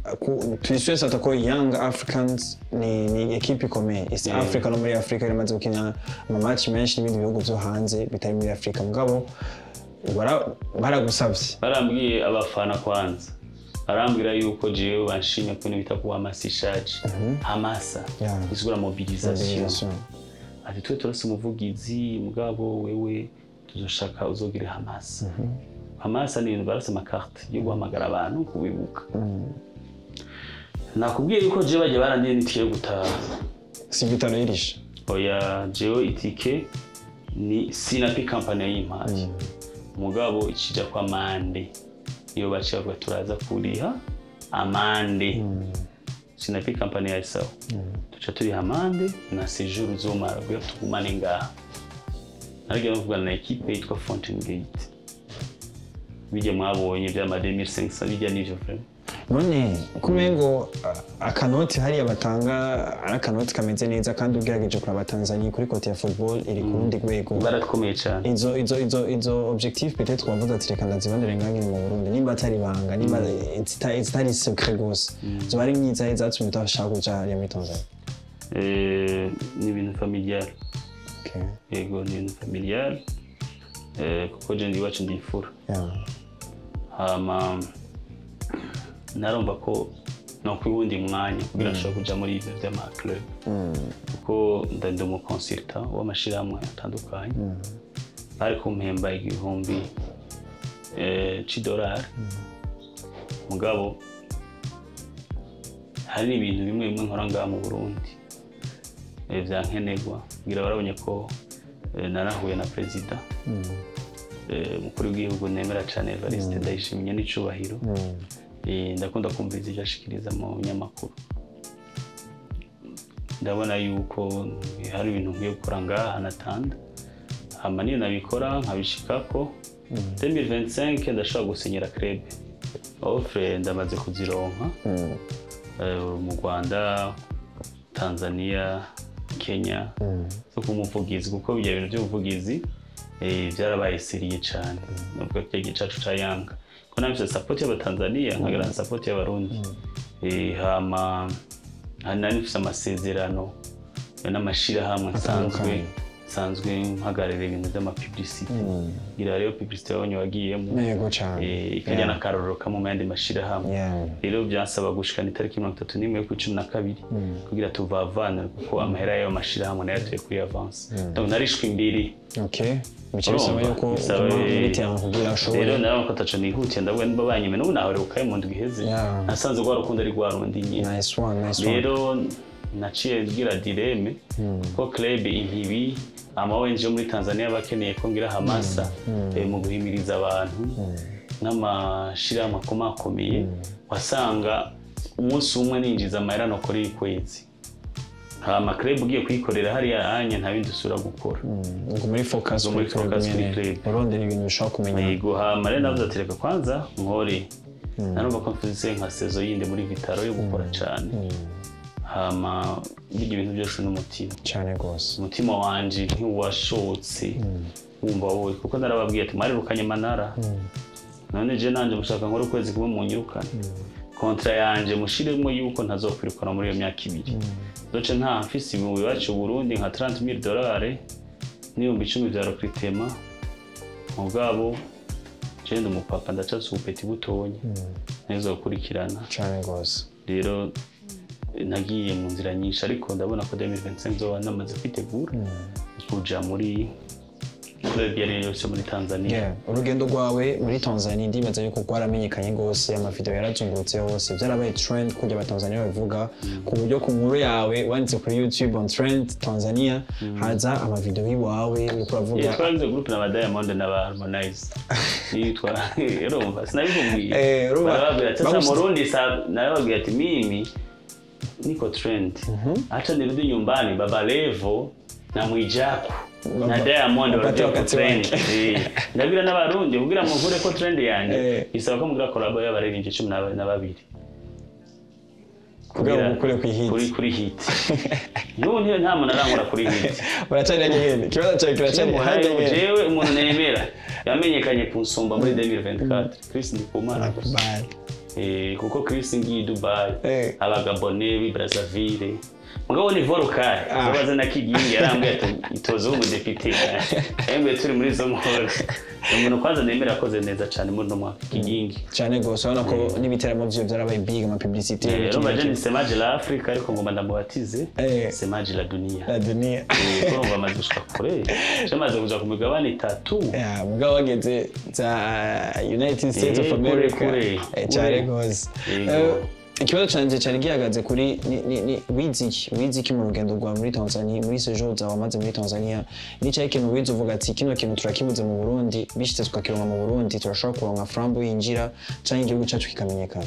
tuyiswese atako Young Africans ni equipe ikomeye East Africa no muri Africa iramaze gukina ama match menshi n'ibindi bihugu byo hanze bitari muri Africa. Mugabo baragusavye barambwiye abafana kwanza barambwira yuko jewe banshimye ko bita kuba amasishaje hamasa isigura mobilisation. Ati twe turase umuvugizi mugabo wewe tuzoshaka uzogire hamasa. Hamasa ni ibintu barasa amakarte yo guhamagara abantu kubibuka. Nakubwiye yuko jewe bagiye barandiye n'itike yo gutaha. Si bitano irisha. Oya jewe itike ni Sinapi company yimpaye. Mugabo ikija kwa mande. Iyo baciye bavuga turaza kuriha amande. Sinapi company ya sawa. Tuca turiha amande na séjour uzomara kugira tugumane ngaha. Naragiye kuvugana na equipe yitwa Fountain Gate. Bijya mwabonye bya 2500 bijya n'ivyo vraiment. None kumengo akanoti hariya batanga ari akanoti kameze neza kandi ugerageje kuraba Tanzania kuri kote ya football iri ku rundi rwego. Baratkomeye cyane. Izo objectif peut-être wavuze ati reka ndazibandire ngange mu Burundi nimba atari banga nimba itari secret gose. Zo bari myiza zatumye utashaka kuja hariya muri Tanzania. Ni ibintu familial. Yego ni ibintu familial. Kuko je ndi iwacu ndifura. Hama narumva ko no kwiwundi mwanya kugira nshobore kuja muri ivyo vy'ama club. Kuko ndi umu consultant w'amashirahamwe atandukanye. Bari kumpemba C'idolari. Mugabo hari ibintu bimwe bimwe nkora ngaha mu Burundi vyankenerwa. Ngira barabonye ko narahuye na perezida, umukuru w'igihugu nemera cane, Evariste Ndayishimiye, n'icubahiro. Ndakunda kumviriza ivyo ashikiriza mu binyamakuru. Ndabona yuko hari ibintu nkwiye gukora ngaha natanda, hama niyo nabikora nkabishikako, 2025 ndashobora gusinyira club. Offre ndamaze kuzironka mu Rwanda, Tanzania, Kenya, zo kumuvugizi, kuko ibyo bintu by'ubuvugizi byarabaye sérieux cyane. Nubwo cyagiye cacu ca Yanga ko nafise support y'Abatanzania, nkagira na support y'Abarundi. Hama nari nfise amasezerano n'amashirahamwe nsanzwe mpagararira ibintu by'amapublicité. Ngira rero publicité yabonye wagiyemo. Yego cyane. Ikajya n'akarorero kamwe mu yandi mashirahamwe. Rero byansaba gushikana itariki 31 y'ukwa 12 kugira tuvavane, kuko amahera y'ayo mashirahamwe nayo atuye kuri avance. Donc narishwe imbere. Okay, bice bisaba Urumva, yuko bisaba, uguma muri terrain kugira ushobore. Rero narabona ko ataco nihutiye, ndavuga niba banyime n'ubu naherukayo mu ndwi iheze. Nasanze rwa rukundo ari rwa rundi nyine. Nice one, nice one. Rero naciye ngira dilemme, ko club inkibi ama ONG yo muri Tanzania bakeneye ko ngira hamasa mu guhimiriza abantu n'amashirahamwe akomakomeye. Wasanga umunsi umwe ninjiza amahera nokora kwezi, hama club ugiye kuyikorera hariya anya nta bindi usubira gukora. Ngo muri focus Ngo muri kuri club focus kuri nyene. club. Urondera ibintu bishobora kumenya. Yego, hama rero navuze ati reka kwanza nkore. Narumva ko mfise nka saison yindi muri Vital'O yo gukora cane. Hama burya ibintu byose n'umutima. Cyane rwose. Umutima wanje ntiwashotse wumva wowe, kuko narababwiye ati mwarirukanye Manara, none je nanje mushaka nkore ukwezi kumwe munyirukane. Contrat yanje mushiremo yuko ntazokwirukana muri iyo myaka 2. Doce nta mfise ibihumbi iwacu i Burundi nka 30,000 dolari n'10,000 vya recrutement. Mugabo je ndi umupapa, ndacafise ubupeti butonyi ntizokurikirana. Cyane rwose. Rero nagiye mu nzira nyinshi, ariko ndabona ko 2025 nzoba namaze kwitegura kuja muri club iyo ari yo yose muri Tanzania. Yeah. Urugendo rwawe muri Tanzania ndibaza yuko rwaramenyekanye rwose, amavideo yarazungurutse hose, byarabaye trend kurya Abatanzania babivuga, ku buryo ku nkuru yawe wanditse kuri YouTube on trend Tanzania haza amavideo y'iwawe uriko uravuga. Yeah, twaragize group na ba Diamond na ba Harmonize. Yitwa, urumva sinabikubwiye. Urumva, Barababwira ati sasa Murundi sa, narababwira ati mimi niko trend, acha nirudi nyumbani, Baba Levo na Mwijaku na Diamond wapate warudie ku wakati trend. wake. Ndabwira n'Abarundi kugira muvure ko trend yanjye bisaba ko mugira collabo y'abaririmbyi 12. Kugira ngo mukure ku hit. Kuri hit. N'ubu nta muntu arangura kuri hit. Uracari nyene, ikibazo cyawe kiracari hajya nyene. Jewe umuntu nemera yamenyekanye ku nsumba muri 2024, Chris Ndikumana. Nakubali. Kuko Chris ngiye i Dubai, abagabone b'i Brazzaville, mugabo ni Volcai. Zobaze na Kigingi yarambwiye ati itoze umudepite, yambwiye turi muri zo muhoro. Umuntu kwanza nemera akoze neza cyane muri uno mwaka, Kigingi. Cyane rwose, urabona ko n'ibiteramo vyo byarabaye big, ama publicité. Urumva je ni semaji la Afrika, ariko ngomba ndamubatize semaji la dunia. La dunia. Kuko urumva amaze gushika kure, je maze kuja ku migabane itatu. Yeah, mugabo wageze za United States of Kure, America. kure, Cyane kure. rwose. Yego. Ikibazo canje cyari gihagaze kuri ni wize iki, wize iki mu rugendo rwawe muri Tanzania, muri séjour zawe wamaze muri Tanzania? Ni cyahe kintu wize uvuga ati kino kintu turakibuze mu Burundi, bishitse tukakironka mu Burundi turashobora kuronka frambo yinjira canke igihugu cyacu kikamenyekana?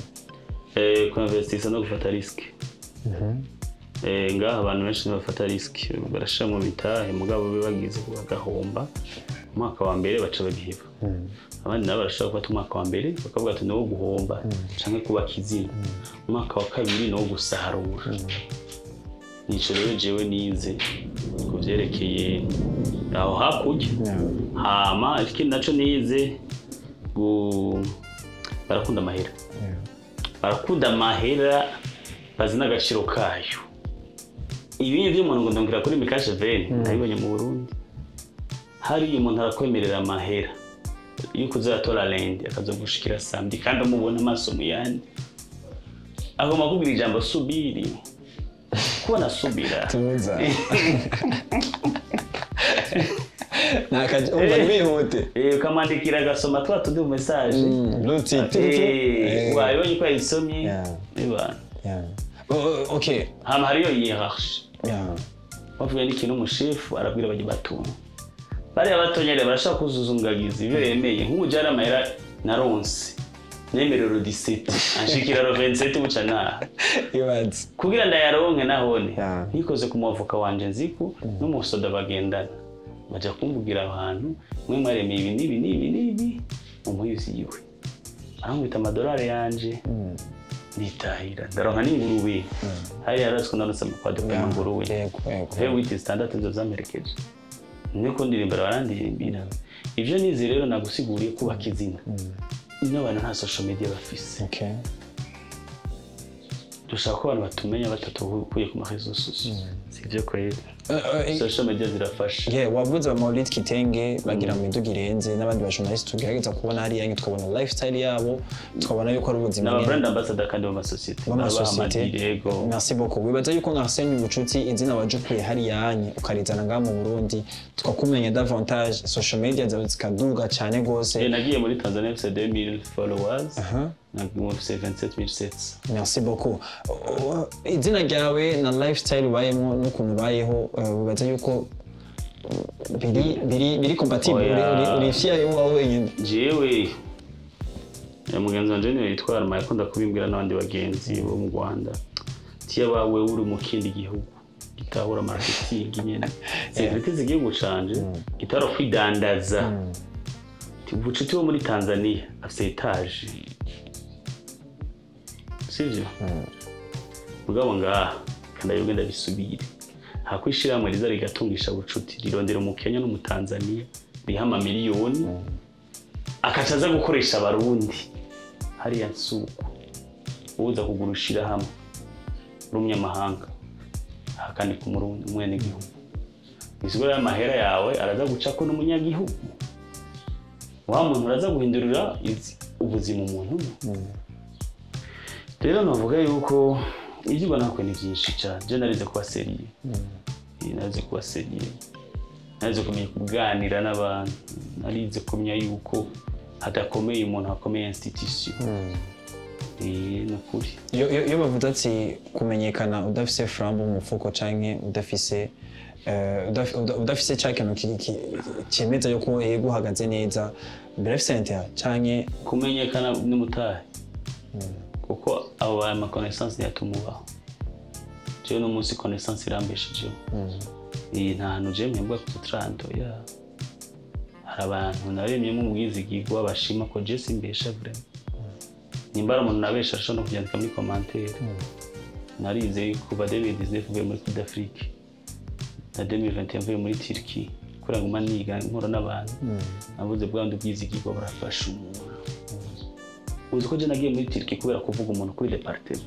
Kuinvestisa no gufata risque. Ngaha abantu benshi ntibafata risque, barashira mu bitahe, mugabo bagize bagahomba umwaka wa mbere baca babiheba. Abandi nabo barashobora gufata umwaka wa mbere bakavuga ati niwo guhomba canke kubaka izina, umwaka wa kabiri niwo gusarura. Nico rero jewe nize ku vyerekeye aho hakurya. Hama ikindi naco nize, barakunda amahera. Barakunda amahera, bazi n'agaciro kayo. Ibindi by'umuntu ngo ndongera kuri mikashe veni nabibonye mu Burundi. Hariya umuntu arakwemerera amahera yuko uzatora lundi, akazogushikira samedi, kandi amubona amaso mu yandi. Agomba kubwira ijambo subiri, kubona subira. Tuza. Nakaje umva ntibihute. Ukamwandikira agasoma twa tundi mu message. Luti. Wabibonye ko yayisomye. Ibana. Okay. Hama hariyo hiérarchie. Bavuye n'ikintu umushefu arabwira bajya batunga. Bariya batonyere barashaka kuzuzungagiza ibyo yemeye. Nk'ubu jara amahera naronse. Nemerero 17 anshikira ro 27 buca naha. Ibaze. Kugira ndayaronke nahone. Nikoze ku muavoka wanje nziku n'umusoda bagendana. Baja kumvugira ahantu mwe mwaremeye ibi n'ibi n'ibi n'ibi umuyuzi yiwe. Aramwita amadolari yanje. Nditahira ndaronka n'ingurube. Hari yaraswe naronse amakwado y'ingurube. Yego yego. He witi standard zo zamerekeje. Niko ndirimbira barandirimbira. Ivyo nize rero nagusiguriye kubaka izina. N'abantu nta social media bafise. Okay. Dushaka ko abantu batumenya batatukuye ku ma réseaux sociaux. Sivyo kweli. Social media zirafasha. Yeah, wavuze ba Maulid Kitenge bagira mu miduga irenze n'abandi ba journalist tugerageza kubona hariya nke tukabona lifestyle yabo, tukabona yuko ari ubuzima N'aba brand ambassador kandi b'amasosiyete. B'amasosiyete. Yego. Merci beaucoup. Wibaza yuko nka Arsene Bucuti izina wajukuye hariya nye ukarizana ngaha mu Burundi tukakumenya davantage, social media zawe zikaduga cyane gose. Nagiye muri Tanzania mfise 2000 followers. Nagiye mfise 27700. Merci beaucoup. Izina ryawe na lifestyle ubayemo n'ukuntu ubayeho, wibaza yuko biri compatible? Uri fier y'uwawe wenyine? Jewe mugenzi wanje niwe yitwa Arma yakunda kubimbwira n'abandi bagenzi bo mu Rwanda. Tiya bawe uri mu kindi gihugu gitahura marketing nyene. Serivisi z'igihugu canje gitahura kwidandaza. Ubucuti wo muri Tanzania afise etage. Sivyo? Mugabo ngaha kandi ayobwe ndabisubire. Hakwishira riza rigatungisha bucuti rirondera mu Kenya no mu Tanzania riha amamiliyoni akacaza gukoresha abarundi hariya nsuko uza kugurushira hamwe n'umunyamahanga hakandi ku murundi umwene gihugu isigura y'amahera yawe araza guca ko n'umunyagihugu wa muntu araza guhindurira ubuzima umuntu. Rero navuga yuko ibyo nakwe ni byinshi cyane. Je narize kuba sérieux. Narize kuba sérieux. Narize kumenya kuganira n'abantu. Narize kumenya yuko hadakomeye umuntu hakomeye institution. Nukuri. Iyo bavuze ati kumenyekana udafise frambo mu mufuko canke udafise udafise cya kintu cyemeza yuko yego uhagaze neza birafise intérêt canke kumenyekana n'umutahe. Kuko abo ba ma connaissance yatumubaho. Jewe no munsi connaissance irambeshejeho. Nta hantu je mpembwa ku 30 ya. Hari abantu naremyemo umwizigirwa bashima ko je simbesha vraiment. Nimbara umuntu nabesha ashobora no kubyandika muri commentaire. Narize kuva 2019 mvuye muri Coupe d'Afrique. Na 2021 mvuye muri Turquie. Kubera nguma niga nkora n'abantu. Navuze bwa ndi ubwizigirwa burafasha umuntu. Uzi ko je nagiye muri Turquie kubera kuvuga umuntu kuri département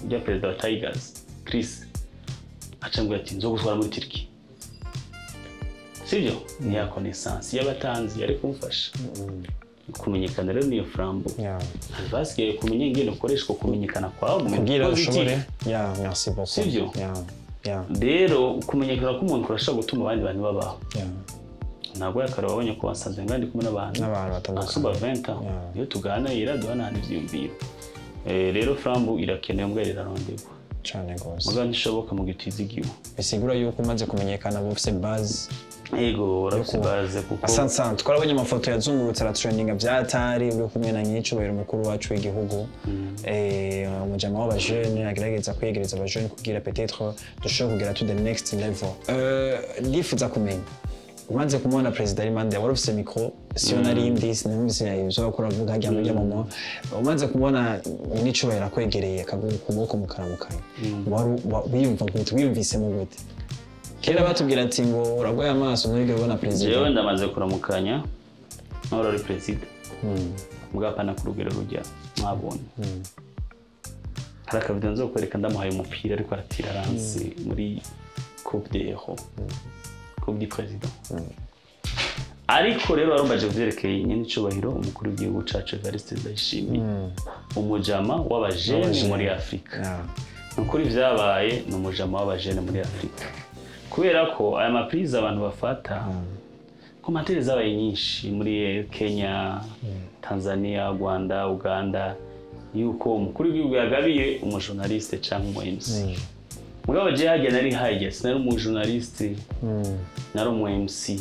rya perezida wa Tigers Chris acambwira ati nzogutwara muri Turquie. Sivyo? Ni ya connaissance y'abatanzi yari kumfasha. Kumenyekana rero niyo frambo. Basigaye kumenya ingene ukoreshwa kumenyekana kwawe kugira ushobore. Merci beaucoup. Sivyo? Rero kumenyekana k'umuntu kurashobora gutuma abandi bantu babaho. Ntabwo yakare wabonye ko wasanze ngandi kumwe n'abantu batandukanye. Asuba 20 ans. Iyo tuganira duhanahana ivyiyumviro. Rero frambo irakenewe mbwa iraronderwa. Cyane gose. Muga ntishoboka mu gitizigiwe. Bisigura yuko umaze kumenyekana bufise base. Ego, urafise base kuko. Asante. Twarabonye amafoto yazungurutse aratrendinga byatari uri kumwe na nyicubahiro mukuru wacu w'igihugu. Umujama w'abajene agerageza kwegereza abajene kugira peut-être dushobora kugera to the next level. Ndifuza kumenya umaze kumubona perezida Rimande wari ufise micro siyo narindi sinumvise ivyo bakora avuga hajya muri mama. Umaze kumubona nyicubahiro akwegereye akaguha ukuboko mukaramukanya. Wiyumva gute? Wiyumvise mu gute? Kera batubwira ati ngo uragwaye amaso nturigere ubona perezida. Jewe ndamaze kuramukanya nawe uri perezida. Mugapana ku rugero rujya mwabonye. Hari akavideo nzokwereka ndamuhaye umupira ariko aratira aranse muri Coupe des Héros. Coupe du Président. Ariko rero warumbaje kuvyerekeye nyene icubahiro umukuru w'igihugu cacu Evariste Ndayishimiye. Umujama w'abajene muri Afrika. Nukuri vyabaye ni umujama w'abajene muri Afrika. Kubera ko aya maprise abantu bafata Commentaires zabaye nyinshi muri Kenya, Tanzania, Rwanda, Uganda, yuko umukuru w'igihugu yagabiye umujournaliste cyangwa umu MC. Mugabo je hajya nari hajya sinari umujournaliste, nari umu MC.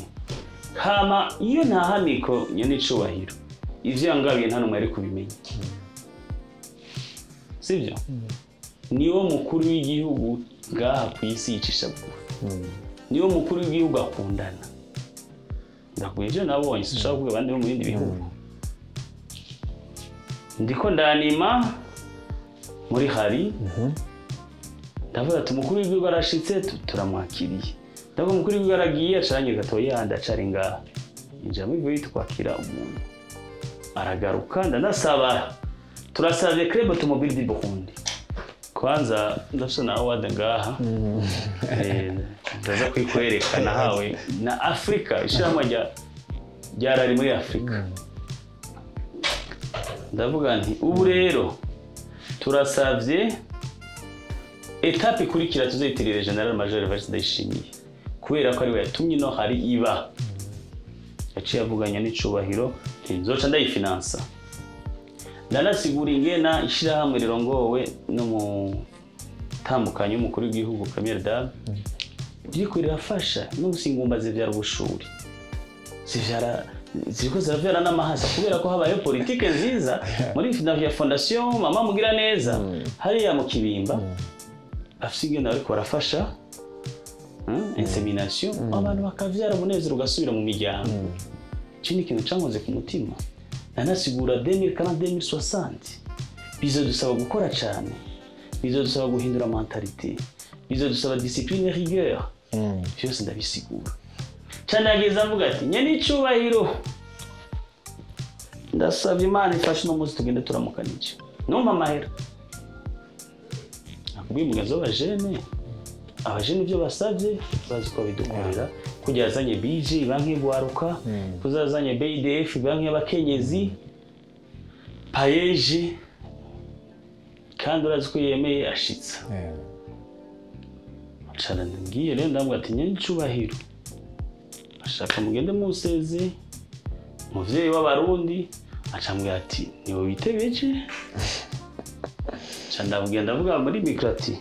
Hama iyo ntaha micro nyene icubahiro, ivyo yangabiye nta numwe yari kubimenya, sibyo? Niwo mukuru w'igihugu ngaha ku isi yicisha bugufi, niwo mukuru w'igihugu akundana. Ndakubwiye ivyo nabonye, sinshaka kuvuga abandi bo mu bindi bihugu. Ndiko ndanima muri hari, ndavuga ati umukuru w'igihugu arashitse, turamwakiriye. Ndavuga umukuru w'igihugu aragiye, acaranye gatoya, ndacari ngaha. Injira muri voyite kwakira umuntu, aragaruka. Ndanasaba, turasavye Club Automobile du Burundi. Kwanza ndafise na award ngaha, ndaza kuyikwereka, nahawe na Afrika, ishirahamwe rya rari muri Afrika. Ndavuga nti ubu rero turasavye étape ikurikira tuzoyitirire Général Major Evariste Ndayishimiye, kubera ko ariwe yatumye ino hari iba. Yaciye avuganya n'icubahiro, nzoca ndayifinansa. Ndanasigura ingena ishirahamwe rirongowe n'umutambukanyi w'umukuru w'igihugu, Première Dame, ririko rirafasha n'ubusi ingumba zivyara ubushuri, zivyara, ziriko ziravyara n'amahasa, kubera ko habayeho politike nziza muri ya fondation Mama Mugira Neza hariya mu Kibimba. Bafise ingene bariko barafasha insémination, abantu bakavyara, umunezero ugasubira mu miryango. Iki ni ikintu cankoze ku mutima. Nanasigura 2040, 2060 bizodusaba gukora cane, bizodusaba guhindura mentalité, bizodusaba discipline, rigueur, vyose ndabisigura cane. Yageze avuga ati: "Nyene icubahiro, ndasavye Imana ifashe uno munsi tugende turamukanije, numva amahera." Nakubwiye umugenzi w'abajene, abajene ibyo basavye bazi ko babidukorera. Kugira yazanye BG, banki y'Ugwaruka, kuzazanye BIDF, banki y'abakenyezi, PAEEJ, kandi urazi ko yemeye ashitsa. Cara ngiye rero, ndamubwira ati: "Nyene icubahiro, ashaka mugende museze umuvyeyi w'Abarundi." Acambwira ati: "Niwe witebeje." Ca ndamubwira, ndavuga muri micro ati: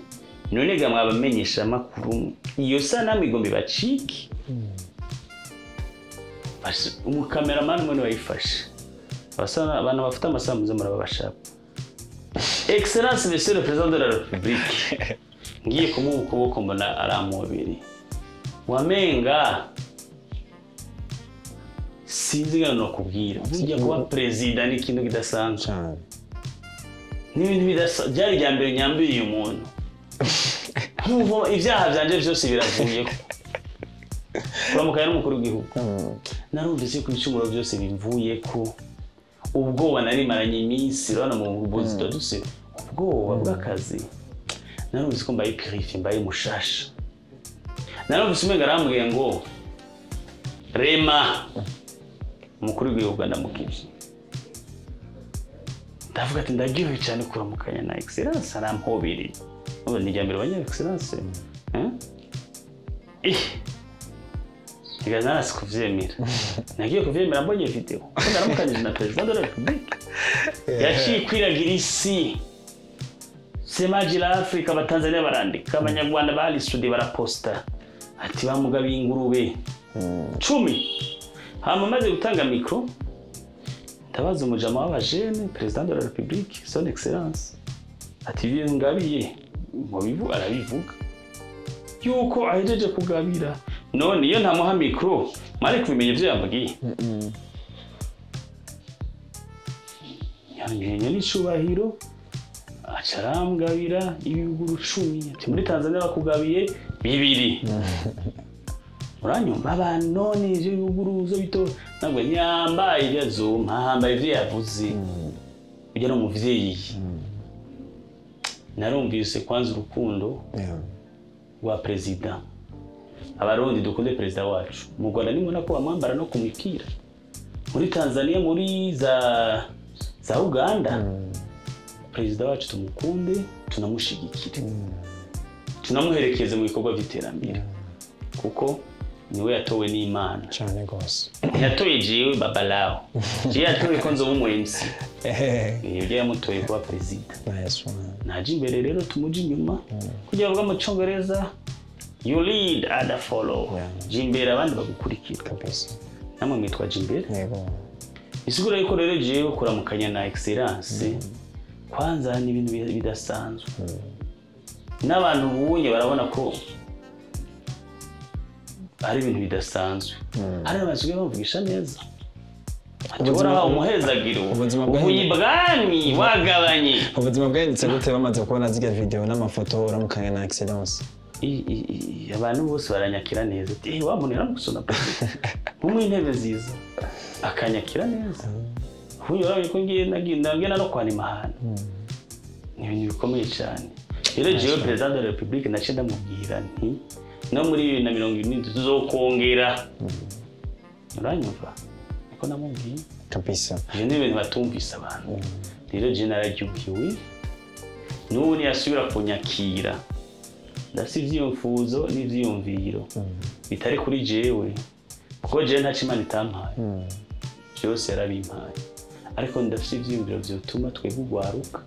"None ga mwabamenyesha amakuru, iyo sanamu igomba ibacike." Umukameramani umwe niwe wayifashe. Abantu bafite amasaha muze murababashaka. "Excellence Monsieur le Président de la République." Ngiye kumuha ukuboko, mbona aramubiri wamenga sinzi ngano nokubwira. Burya kuba perezida ni ikintu kidasanzwe. Cyane. N'ibintu bidasanzwe. Byari irya mbere nyambiriye umuntu, nkumva ibyaha byanje byose biravuyeko. Kuramukanya n'umukuru w'igihugu, narumvise ko ibicumuro byose bimvuyeko, ubwoba narimaranye iminsi. Urabona mu buzi tuba dufise ubwoba bw'akazi. Narumvise ko mbaye purifié, mbaye mushasha. Narumvise umenga arambwiye ngo: "Rema." Umukuru w'igihugu ndamukije, ndavuga ati: "Ndaryohewe cyane kuramukanya na Excellence." Arampobereye. Ubu ni irya mbere abanya Excellence, eh? Eh, Reka narasi kuvyemera, nagiye kuvyemera mbonye vidéo ko ndaramukanyije na Président de la République. Yaciye ikwiragira isi, semaji la Afrika, Abatanzania barandika, Abanyarwanda barisudi baraposta ati: "Bamugabiye ingurube 10." Hama maze gutanga micro, ndabaza umujama w'abajene: "Président de la République, Son Excellence, ati ibintu ngabiye mubivu?" Arabivuga yuko ahejeje kugabira. None iyo ntamuha micro, mwari kubimenya ivyo yambwiye? Yamenye n'icubahiro, aca arambwabira ibibuguru 10, ati: "Muri Tanzania bakugabiye bibiri." Uranyumva abantu? None ivyo bibuguru zo bito ntabwo nyambaye ibyo azumpa, hambaye ivyo yavuze. Ujya no muvyeyi, narumvise kwanza urukundo rwa perezida. Abarundi dukunde perezida wacu. Mu Rwanda nimubona ko bamwambara no ku mipira, muri Tanzania, muri za Uganda. Perezida wacu tumukunde, tunamushigikire, tunamuherekeze mu bikorwa by'iterambere, kuko Niwe yatowe n'Imana. Cyane gose. Ntiyatoye jewe Babalao, jewe yatoye ko nzoba umu MC. Ibyo yamutoye kuba perezida. Nice one. Naje imbere rero tumuje inyuma, kugira ngo mu Cyongereza you lead, other follow. Je imbere, abandi bagukurikira. Kabisa. Namwe mwitwa je imbere. Yego. Bisigura yuko rero jewe kuramukanya na excellence kwanza ni ibintu bidasanzwe. N'abantu bunye barabona ko ari ibintu bidasanzwe. Hari abasigaye bavugisha neza. Ati uraha umuhezagiro uvuye ibwami wagabanye. Ubuzima bwahindutse gute bamaze kubona zirya video n'amafoto uramukanya na excellence? Abantu bose baranyakira neza. Ati wa muntu yaramusona mu intebe nziza, akanyakira neza. Huyo urabona ko ngiye nagenda no kwanima ahantu. Ni ibintu bikomeye cyane. Rero jewe president de la République nace ndamubwira nti no muri 2070 tuzokongera. Uranyumva? Niko namubwiye. Kabisa. Ivyo ni ibintu batumvise abantu. Rero je nararyohewe. N'ubu ntiyasubira kunyakira. Ndafise ivyiyumfuzo n'ivyiyumviro bitari kuri jewe, kuko jewe ntaco Imana itampaye. Vyose yarabimpaye. Ariko ndafise ivyiyumviro vyotuma twebwe ugwaruka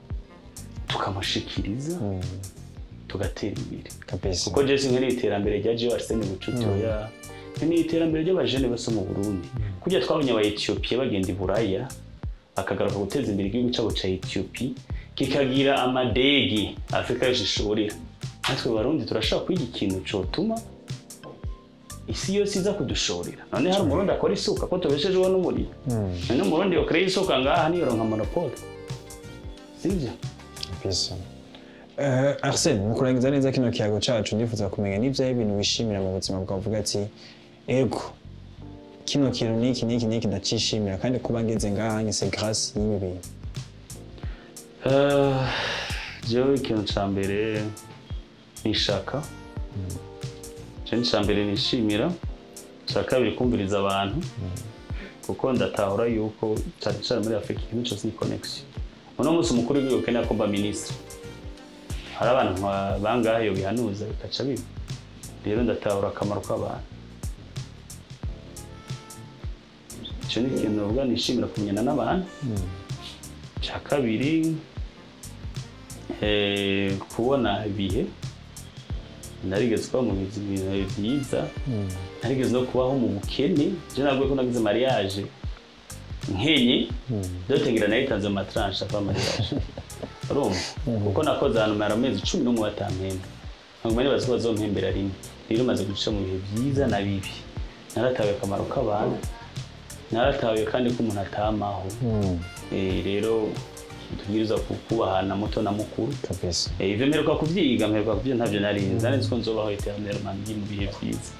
tukamushikiriza, tugatera imbere. Kabisa. Kuko jewe sinkeneye iterambere rya jewe Arsene Bucuti, oya. Nkeneye iterambere ry'abajene bose mu Burundi. Kurya twabonye aba Ethiopia bagenda i Buraya bakagaruka guteza imbere igihugu cabo ca Ethiopia, kikagira amadegi Afrika yose ishorera. Natwe Barundi turashobora kwiga ikintu cotuma isi yose iza kudushorera. None hari Umurundi akora isuka ko tubeshejweho n'umuriro. None Umurundi yokoreye isuka ngaha niyoronka monopole, sivyo? Kabisa. Arsene, mu kurangiza neza kino kiyago cacu, ndifuza kumenya n'ivyahe ibintu wishimira mu buzima bwawe, uvuga ati ego kino kintu niki niki niki ndacishimira, kandi kuba ngeze ngaha ni c'est grâce y'ibi bintu. Jewe ikintu ca mbere nishaka, ikintu ca mbere nishimira, ca kabiri kumviriza abantu, kuko ndatahura yuko cyane cyane muri Afrika ikintu cyose ni connection. Uno munsi umukuru w'igihugu Kenya ko mba ministre, hari abantu bangahe yo bihanuza bikaca biba. Rero ndatahura akamaro k'abantu. Ico ni ikintu navuga nishimira, kumenyana n'abantu. Ca kabiri kubona ibihe narigeze kuba mu bihe byiza, narigeze no kubaho mu bukene. Je nabwo ko nagize mariage nkenye, dotengira nayitanze mu matranche ava mariage. Urumva? Kuko nakoze ahantu mara amezi 11 batampemba. Nkaguma nibaza ko bazompembera rimwe. Rero maze guca mu bihe byiza na bibi. Naratawe akamaro k'abantu, naratawe kandi ko umuntu atamaho. Rero tubwiriza kubahana muto na mukuru. Kabisa. Ivyo mperuka kuvyiga, mperuka kuvyiga ntavyo narinzi. Nari nzi ko nzobaho éternellement ndi mu bihe vyiza.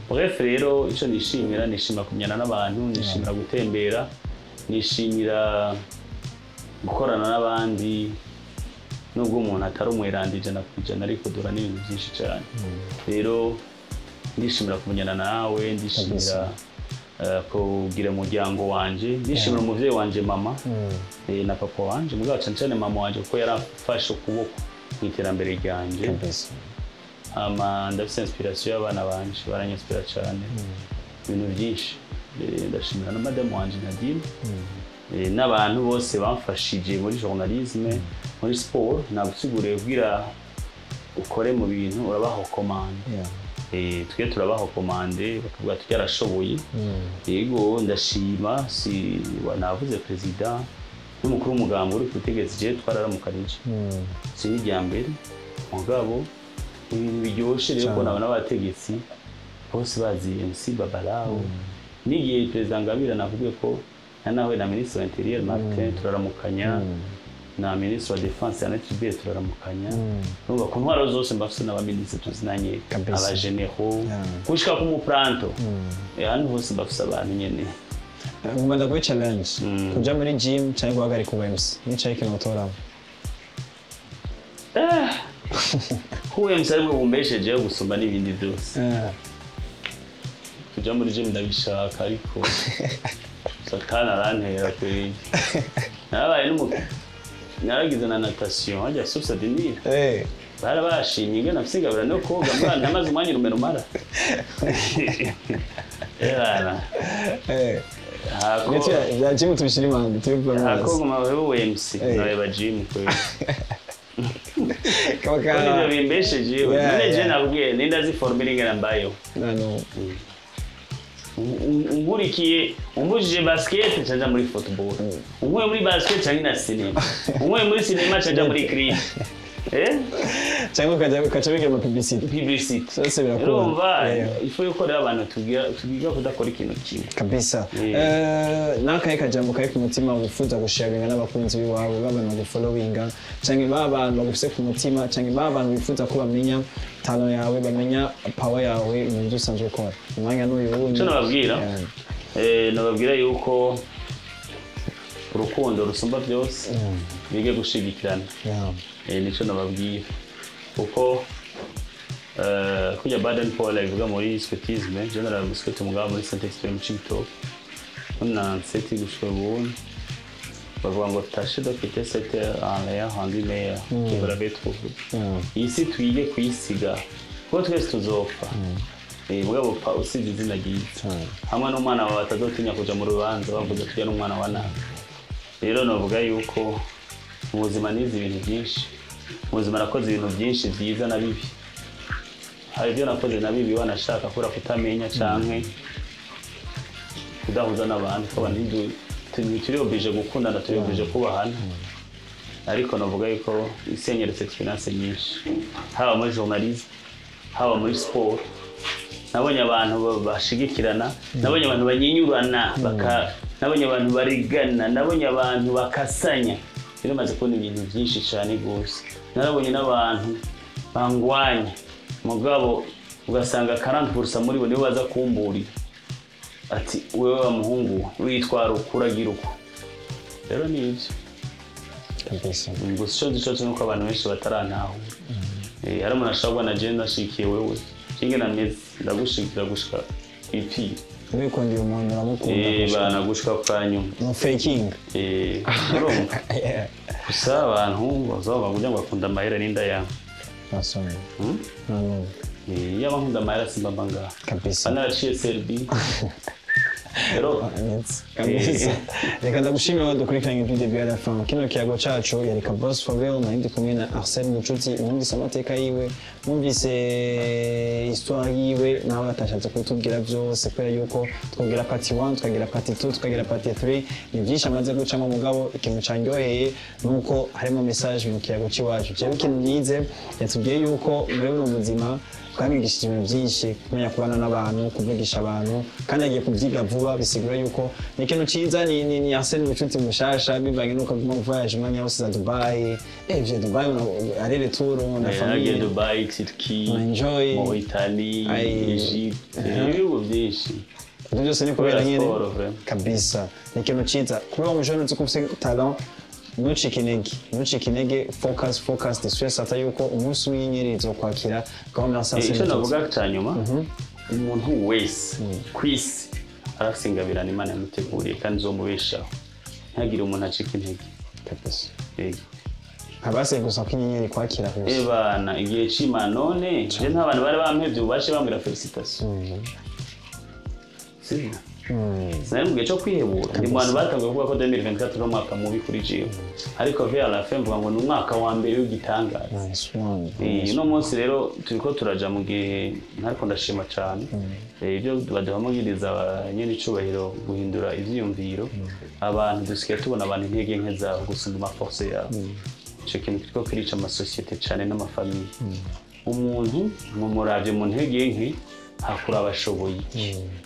Bref rero ico nishimira, nishimira kumenyana n'abantu, nishimira gutembera, nishimira gukorana n'abandi, nubwo umuntu atari umweranda 100% ariko dora n'ibintu byinshi cyane. Rero ndishimira kumenyana nawe, ndishimira kugira umuryango wanje, ndishimira umuvyeyi wanje mama na papa wanje, mugabo cyane cyane mama wanje kuko yaramfashe ukuboko mu iterambere ryanje. Ama ndafise inspiration y'abana banje, baranyinspira cyane ibintu byinshi. Ndashimira na madame wanje Nadine, n'abantu bose bamfashije muri journalisme, muri sport. Nagusiguriye kugira ukore mu bintu urabaho commande. Twe turabaho commande bakavuga ati yarashoboye. Yego ndashima, si navuze president n'umukuru w'umugambi uri kutegeza je twararamukanije. Si n'irya mbere mugabo ibintu biryoshe rero ko nabona abategetsi bose bazi MC Babalao. N'igihe president Ngabira navuge ko nawe na ministre wa Interieur Martin turaramukanya, na ministre wa Defense Annette Gilbert turaramukanya. Urumva ku ntwaro zose mbafise n'abaministre tuzinanye, aba généraux gushika ku mupranto, hano hose mbafise abantu nyene. Ngomba ndaguhe challenge kuja muri gym canke guhagarika ubu MC, nicaye ikintu utoramo. Kuba MC aribwo bumbeshejeho gusumba n'ibindi byose. Kuja muri gym ndabishaka ariko Satani arantera kweri. Narabaye n'umu naragize na natation hajya source de Nil. Barabashimye ingene nafise ingabira no koga mwana namaze umwanya rumeno mara. Era. Hako. Ya gym tubishira imanga tubivamo. Hako guma wewe MC nawe ba gym kwe. Kaka. Nibyo bimbesheje. None je nabwiye ninda ziformira ingene mbayo. No. Ungurikiye umbujije basket canja muri football. Unkuye muri basket canja na cinema. Unkuye muri cinema canja muri cricket. Cyangwa ukaca bigira ama publicity. Publicity. Sose birakunda. Urumva ifu yuko rero abantu tugiga kudakora ikintu kimwe. Kabisa. Nakaye kajambo kari ku mutima wifuza gusharinga n'abakunzi biwawe babana bagufollowinga cyangwa babantu bagufise ku mutima cyangwa babantu wifuza ko bamenya talent yawe bamenya power yawe mu byo usanzwe ukora. Umwanya n'uyu wundi. Cyo nababwira. Nababwira yuko urukundo rusumba byose bige gushigikirana. Nico nababwira kuko kujya Baden Paul abivuga muri scoutisme general scout mugabo muri Saint Extreme Chibitoke na nseti gushika ubu bavuga ngo tâchez de quitter cette en l'ayant rendu meilleur que vous l'avez trouvé. Isi twige kuyisiga kuko twese tuzopfa. Mugabo pa usize izina ryiza hamwe n'umwana wawe atazotinya kuja mu rubanza bavuze tujya n'umwana wa nabi. Rero navuga yuko mu buzima nize ibintu byinshi, mu buzima nakoze ibintu byinshi byiza na bibi. Hari ibyo nakoze na bibi wanashaka kubera kutamenya canke kudahuza n'abantu, kuko abantu turi oblige gukundana, turi oblige kubahana. Ariko navuga yuko isenyeretse experience nyinshi, haba muri journalisme, haba muri sport. Nabonye abantu bashigikirana, nabonye abantu banyinyurana, nabonye abantu barigana, nabonye abantu bakasanya. Rero maze kubona ibintu byinshi cyane gose. Narabonye n'abantu bangwanya mugabo ugasanga 40% muri bo nibo baza kumburira ati wewe wa muhungu witwara ukuragira uko. Rero ni ibyo kabisa. Gusa ico nzi nuko abantu benshi batarantaho. Hari umuntu ashobora na je ndashikiye wewe kinge na mezi ndagushikira gushika ipi. Wikundiye umuntu uramukunda. Bana gushika kwa nyuma. No faking. Urumva. Gusa abantu bazaba kugira ngo bakunda amahera n'inda yawe. Nasomye. Iyo abakunda amahera simba mbanga. Kabisa. Banaciye Serbie. Rero kabisa. Reka ndagushimira wadukurikiranye du début à la fin. Kino kiyago cacu yari Kaboss for real, nari ndi kumwe na Arsene Mucuti. Mwumvise amateka yiwe, mwumvise histoire yiwe, nawe atashatse kutubwira byose kubera yuko twongera part 1, tukagira part 2, tukagira part 3. Ni byinshi amaze gucamo mugabo ikintu candyoheye nuko harimo message mu kiyago ciwacu. Jewe ikintu nize yatubwiye yuko muri buno buzima twamwigishije ibintu byinshi, kumenya kubana n'abantu, kuvugisha abantu, kandi agiye kubyiga vuba. Bisigura yuko ni ikintu ciza. Ni Arsene Mucuti mushasha bivanye nuko aguma voyage umwanya wose za Dubai. Vye Dubai aller retour na famille. Dubai, Turquie, enjoy, Mauritanie, Egypte, ibihugu byinshi. Ibyo byose ni kubera nyene kabisa. Ni ikintu ciza kuri uwo mujene uzi ko ufise talent. Ntucike intege, focus focus. Stress ata yuko umunsi w'inyenyeri izokwakira gahunda ya saa sita. Icyo navuga cya nyuma, umuntu wese ku isi arafise ingabirano Imana yamuteguriye kandi izomubeshaho. Ntihagire umuntu acika intege. Kabisa. Habase gusa ko inyenyeri kwakira gusa. Bana igihe c'Imana none je nta bantu bari bampevye ubashe bambwira felicitation. Sibyo? Sinari mu gihe cyo kwihebura. Ndi mu bantu batanguye kuvuga ko 2024 ari umwaka mubi kuri jewe. Ariko vers la fin mvuga ngo ni umwaka wa mbere w'igitangaza. Uno munsi rero turiko turaja mu gihe ntariko ndashima cane. Ibyo baduhamagiriza abanyenicubahiro guhindura ivyiyumviro. Abantu dusigaye tubona abantu intege nke zabo gusumba ama force yabo. Ico kintu kiriko kirica amasosiyete cane n'amafamiye. Umuntu mumuravye mu ntege nke hakura abashoboye.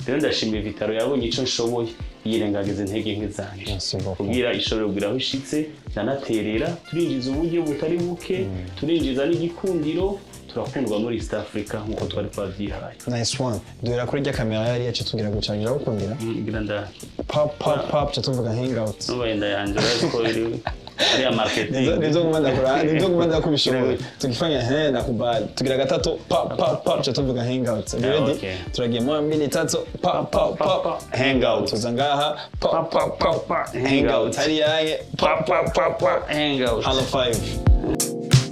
Rero ndashimira Vitaro yabonye ico nshoboye yirengagiza intege nke zanje. Kugira ishobore kugira aho ishitse, ndanaterera, turinjiza uburyo butari buke, turinjiza n'igikundiro, turakundwa muri East Africa nkuko twari twavyihaye. Nice one. Duhera kuri rya kamera yari yacu tugira gucangira gukundira. Ngira nda pop pop pop tuvuga hangout. Nuba inda yanje ko iri ari marketing. Nizo kumanda kura, nizo kumanda kubishoboye. Tukifanya he nakubali. Tugira gatatu pop pop pop tuvuga hangout. Ready? Turagiye 1 2 3 pop pop pop hangout. Tuzangaha pop pop pop hangout. Hariya pop pop pop hangout. Hello 5.